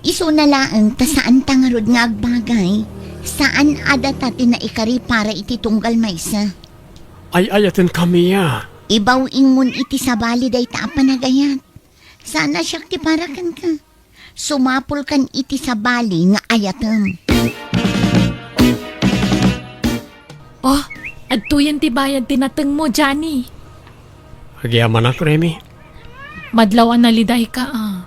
Isuna laeng ta saanta ngarud nga agbagay. Saan a data ti naikari para iti tunggal maysa. Ay-ayatenka, Mia. Ibaw-ingmon iti sabali dayta a panagayat. Saan a siak ti para kenka. Sumapulkan iti sabali nga ayatem. Oh, adtoyen ti bayad ti natengmo, Johnny. Agyamanak, Remy. Madlaw a nalidayka, a.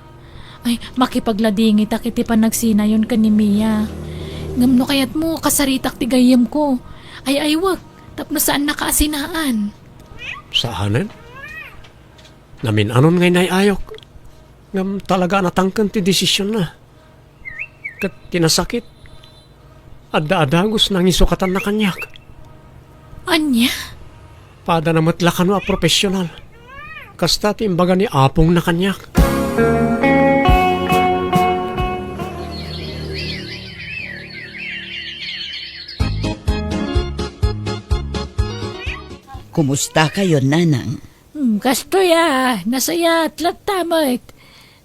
Ay, makipagladingitak iti panagsinayonka ni Mia. Ngem no kayatmo, kasaritak ti gayyemko. Ay-aywek, tapno saannaka a sinaan. Saanen? Namin-anon nga inay-ayok, ngem talaga a natangken ti desisionna. Ket ti nasakit, adda a dagus nangisukatanna kaniak. Ania? Padana met la kano a profesional. Kasta ti imbaga ni apongna kaniak. Kumusta kayo, Nanang? Hmm, kastoy a, nasayaat latta met.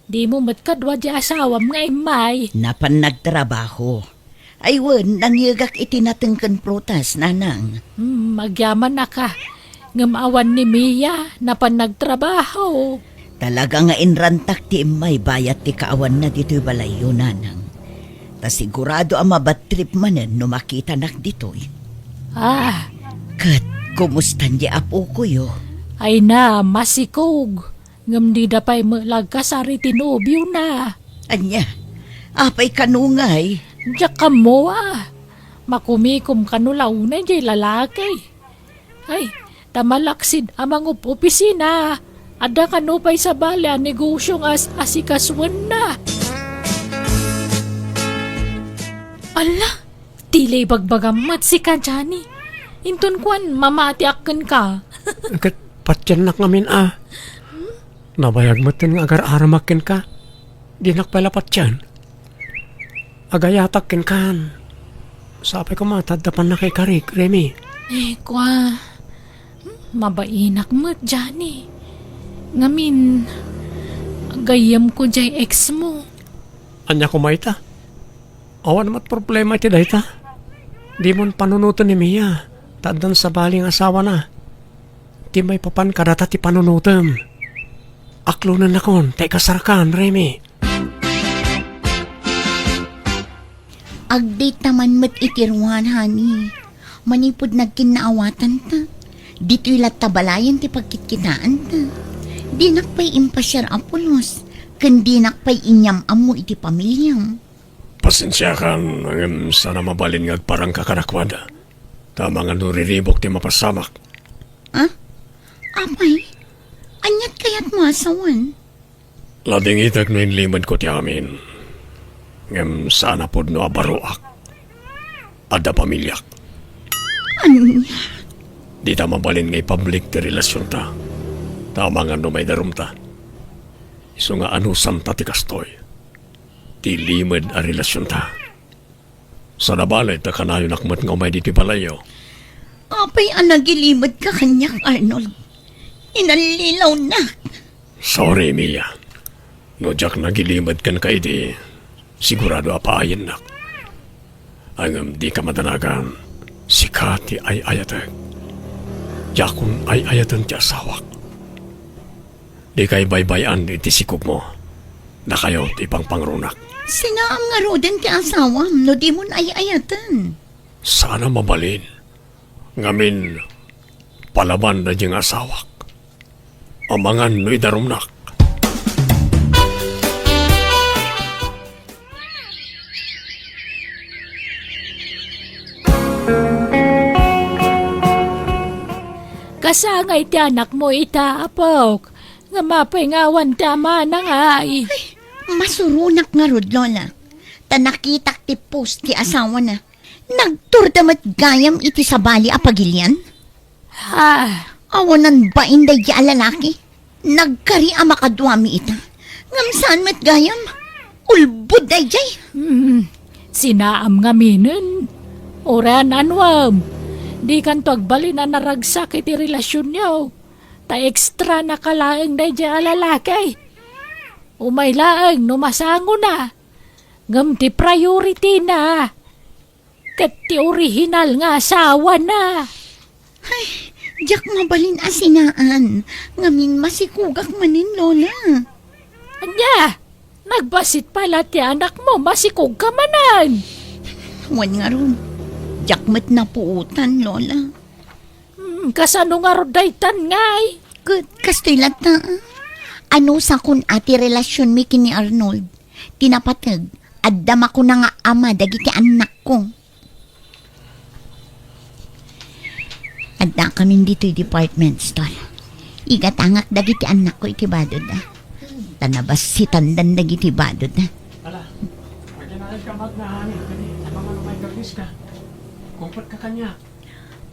Dimo met kadua di asawam nga immay. Napan nagtrabaho. Ay wen, nangyegak iti natengken prutas, Nanang. Hmm, agyamanak a. Ngem awan ni Mia, napan nagtrabaho. Talaga nga inrantak ti immay bayat ti kaawanna ditoy balayyo, Nanang. Ta sigurado a mabad trip manen no makitanak ditoy. Ah. Ket, kumustan di apokoyo? Ay na, masikog. Ngem dida pay met la agkasar iti nobiona. Ania? Apay kano ngay? Diak ammo a. Makumikom kano la unay jay lalaki. Ay, ta malaksid a mangup-opisina. Adda kano pay sabali a negosio nga as-, asikasuenna. Alla, Ti la ibagbagam met sika, Johnny. Inton kuan, mamatiak kenka. Ket patiennak ngamin a. Nabayag metten nga agar-aramak kenka. Dinak pay la patien. Agayatak kenkan. Sapay koma ta adda pannakaikarik, Remy. Eh, kua. Mabainak met, Johnny. Ngamin, gayyemko jay ex mo. Ania koma ita? Awan met problema iti dayta. Dimon panunoten ni Mia, ta addan sabali nga asawana. Ti maipapan kadata ti panunotem. Aklonennakon, ta ikasarkan, Remy. Agdayta man met iti ruar, honey. Manipud nagkinnaawatanta, ditoy latta balayen ti pagkitkitaanta. Dinak pay impasiar a pulos, ken dinak pay inyam-ammo iti pamiliam. Pasensiakan, ngem saan a mabalin nga agparangka kadakuada. Ta amangan no riribuk ti mapasamak. Ah? Apay? Aniat kayatmo a sawen? Ladingitek no inlimedko ti amin. Ngem saan a pudno a baroak. Adda pamiliak. Ania? Dita mabalin nga ipublic ti relasionta. Ta amangan no maidarumta. Isu nga anusanta ti kastoy. Ti limed a relasionta. Sada balay ta kanayonak met nga umay ditoy balayyo. Apay a nagilimedka kaniak, Arnold? Inallilawnak. Sorry, Mia. No diak nagilimed kenka idi, sigurado a paayennak. Ngem dika madanagan. Sika ti ay-ayatek. Diakon ay-ayaten ti asawak. Dikay baybay-an iti sikogmo. Dakayo ti pangpangrunak. Sinaam ngaruden ti asawam no dimon ay-ayaten. Saan a mabalin. Ngamin, palaban daydiay nga asawak. Amangan no idarumnak. Kasangay ti anakmo ita, apok. Ngem apay nga awan ti amana ngay? Ay, masuronak ngarud, Lola. Ta nakitak ti post ti asawana. Nagturda met gayam iti sabali a pagilian? Ah. Awanan bain daydi a lalaki. Nagkari a makaduami ita. Ngem saan met gayam? Ulbod daydiay. Hmm. Sinaam ngaminen. Uray anuem. Dikanto agbalin a naragsak iti relasionyo. Ta extra na ka laeng daydiay a lalaki. Umay laeng no masangona. Ngem ti priority na. Ket ti orihinal nga asawana. Ay, diak mabalin a sinaan. Ngamin masikogak manen, Lola. Ania? Nagbassit pay la ti anakmo, masikogka manen. Wen ngarud, diak met napuotan, Lola. Hmm, kasano ngarud daytan ngay? Ket kastoy latta, ah. Anusakon a ti relasionmi ken ni Arnold. Ti napateg, adda makuna nga ama dagiti annakko. Addakamin ditoy department store. Igatangak dagiti annakko iti badod, ah. Ta nabassitanda dagiti badod, ah. Ala, pagyanarem ka, Magna, honey. Kadi, abangan umay ka, please ka. Comfort ka kanya.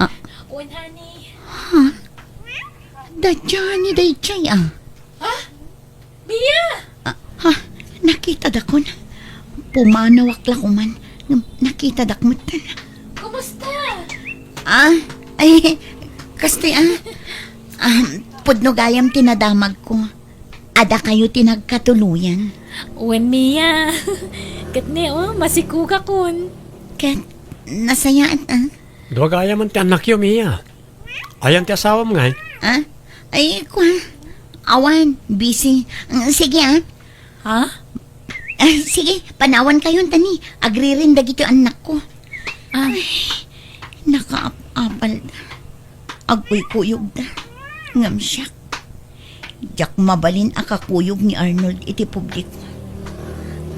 Ah. Wen, honey. Ha? Daydiay, daydiay, ah. Ha? Mia! Ah, ha? Nakitadakon. Pumanawak la koman. Ngem nakitadak metten. Kumusta? Ah, ay, kastoy, ah. Ah, pudno gayam ti nadamagko. Adda kayo ti nagkatuluyan. Wen, Mia. Ket ni, oh, masikogakon. Ket, nasayaat, ah. Dua gayam ti annakyo, Mia. Ayan ti asawam ngay? Ah? Ay, kwa. Awan, busy. Mm, sige, ah. Ha? Ah, sige, panawan kayon ta ni. Agririn dagiti annakko. Ah. Ay, nakaap-apal da. Agkuykuyog da. Ngem siak. Diak mabalin a kakuyog ni Arnold iti publiko.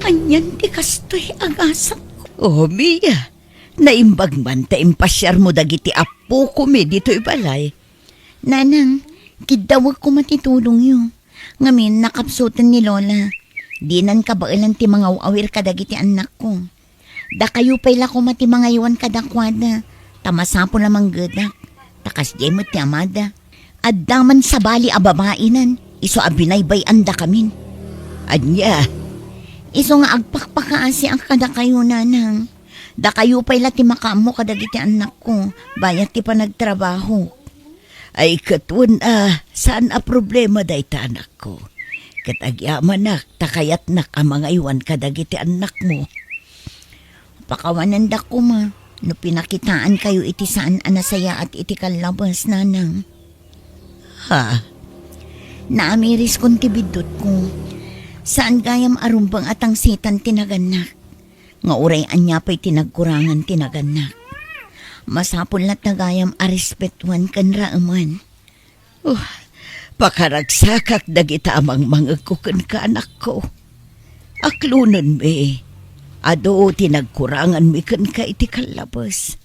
Anian ti kastoy a gasatko? Oh, Mia. Naimbag man ta impasiarmo dagiti appokomi ditoy balay. Nanang, kiddawek koma ti tulongyo. Ngamin, nakapsuten ni Lola. Dinan kabaelan ti mangaw-awir kadagiti annakko. Dakayo pay la koma ti mangaywan kadakuada, ta masapul a manggedak, ta kasdiay met ti amada. Adda man sabali a babainen, isu a binaybay-andakamin. Ania? Isu nga agpakpakaasiak kadakayo, Nanang. Dakayo pay la ti makaammo kadagiti annakko, bayat ti panagtrabaho. Ay, ket wen a, saan a problema dayta, anakko. Ket agyamanak ta kayatnak a mangaywan kadagiti annakmo. Pakawanendak koma no pinakitaankayo iti saan a nasayaat iti kallabes, Nanang. Ha? Naamiriskon ti biddutko. Saan gayam a rumbeng a tangsitan ti nagannak. Nga uray ania pay ti nagkurangan ti nagannak. Masapul latta gayam a respetuan ken raeman. Oh, pakaragsakak dagita a mangmangegko kenka, anakko. Aklonenmi, adu ti nagkuranganmi kenka iti kallabes.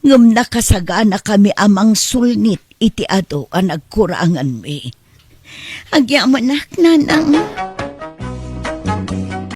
Ngem nakasaganakami a mangsulnit iti adu a nagkuranganmi. Agyamanak, Nanang.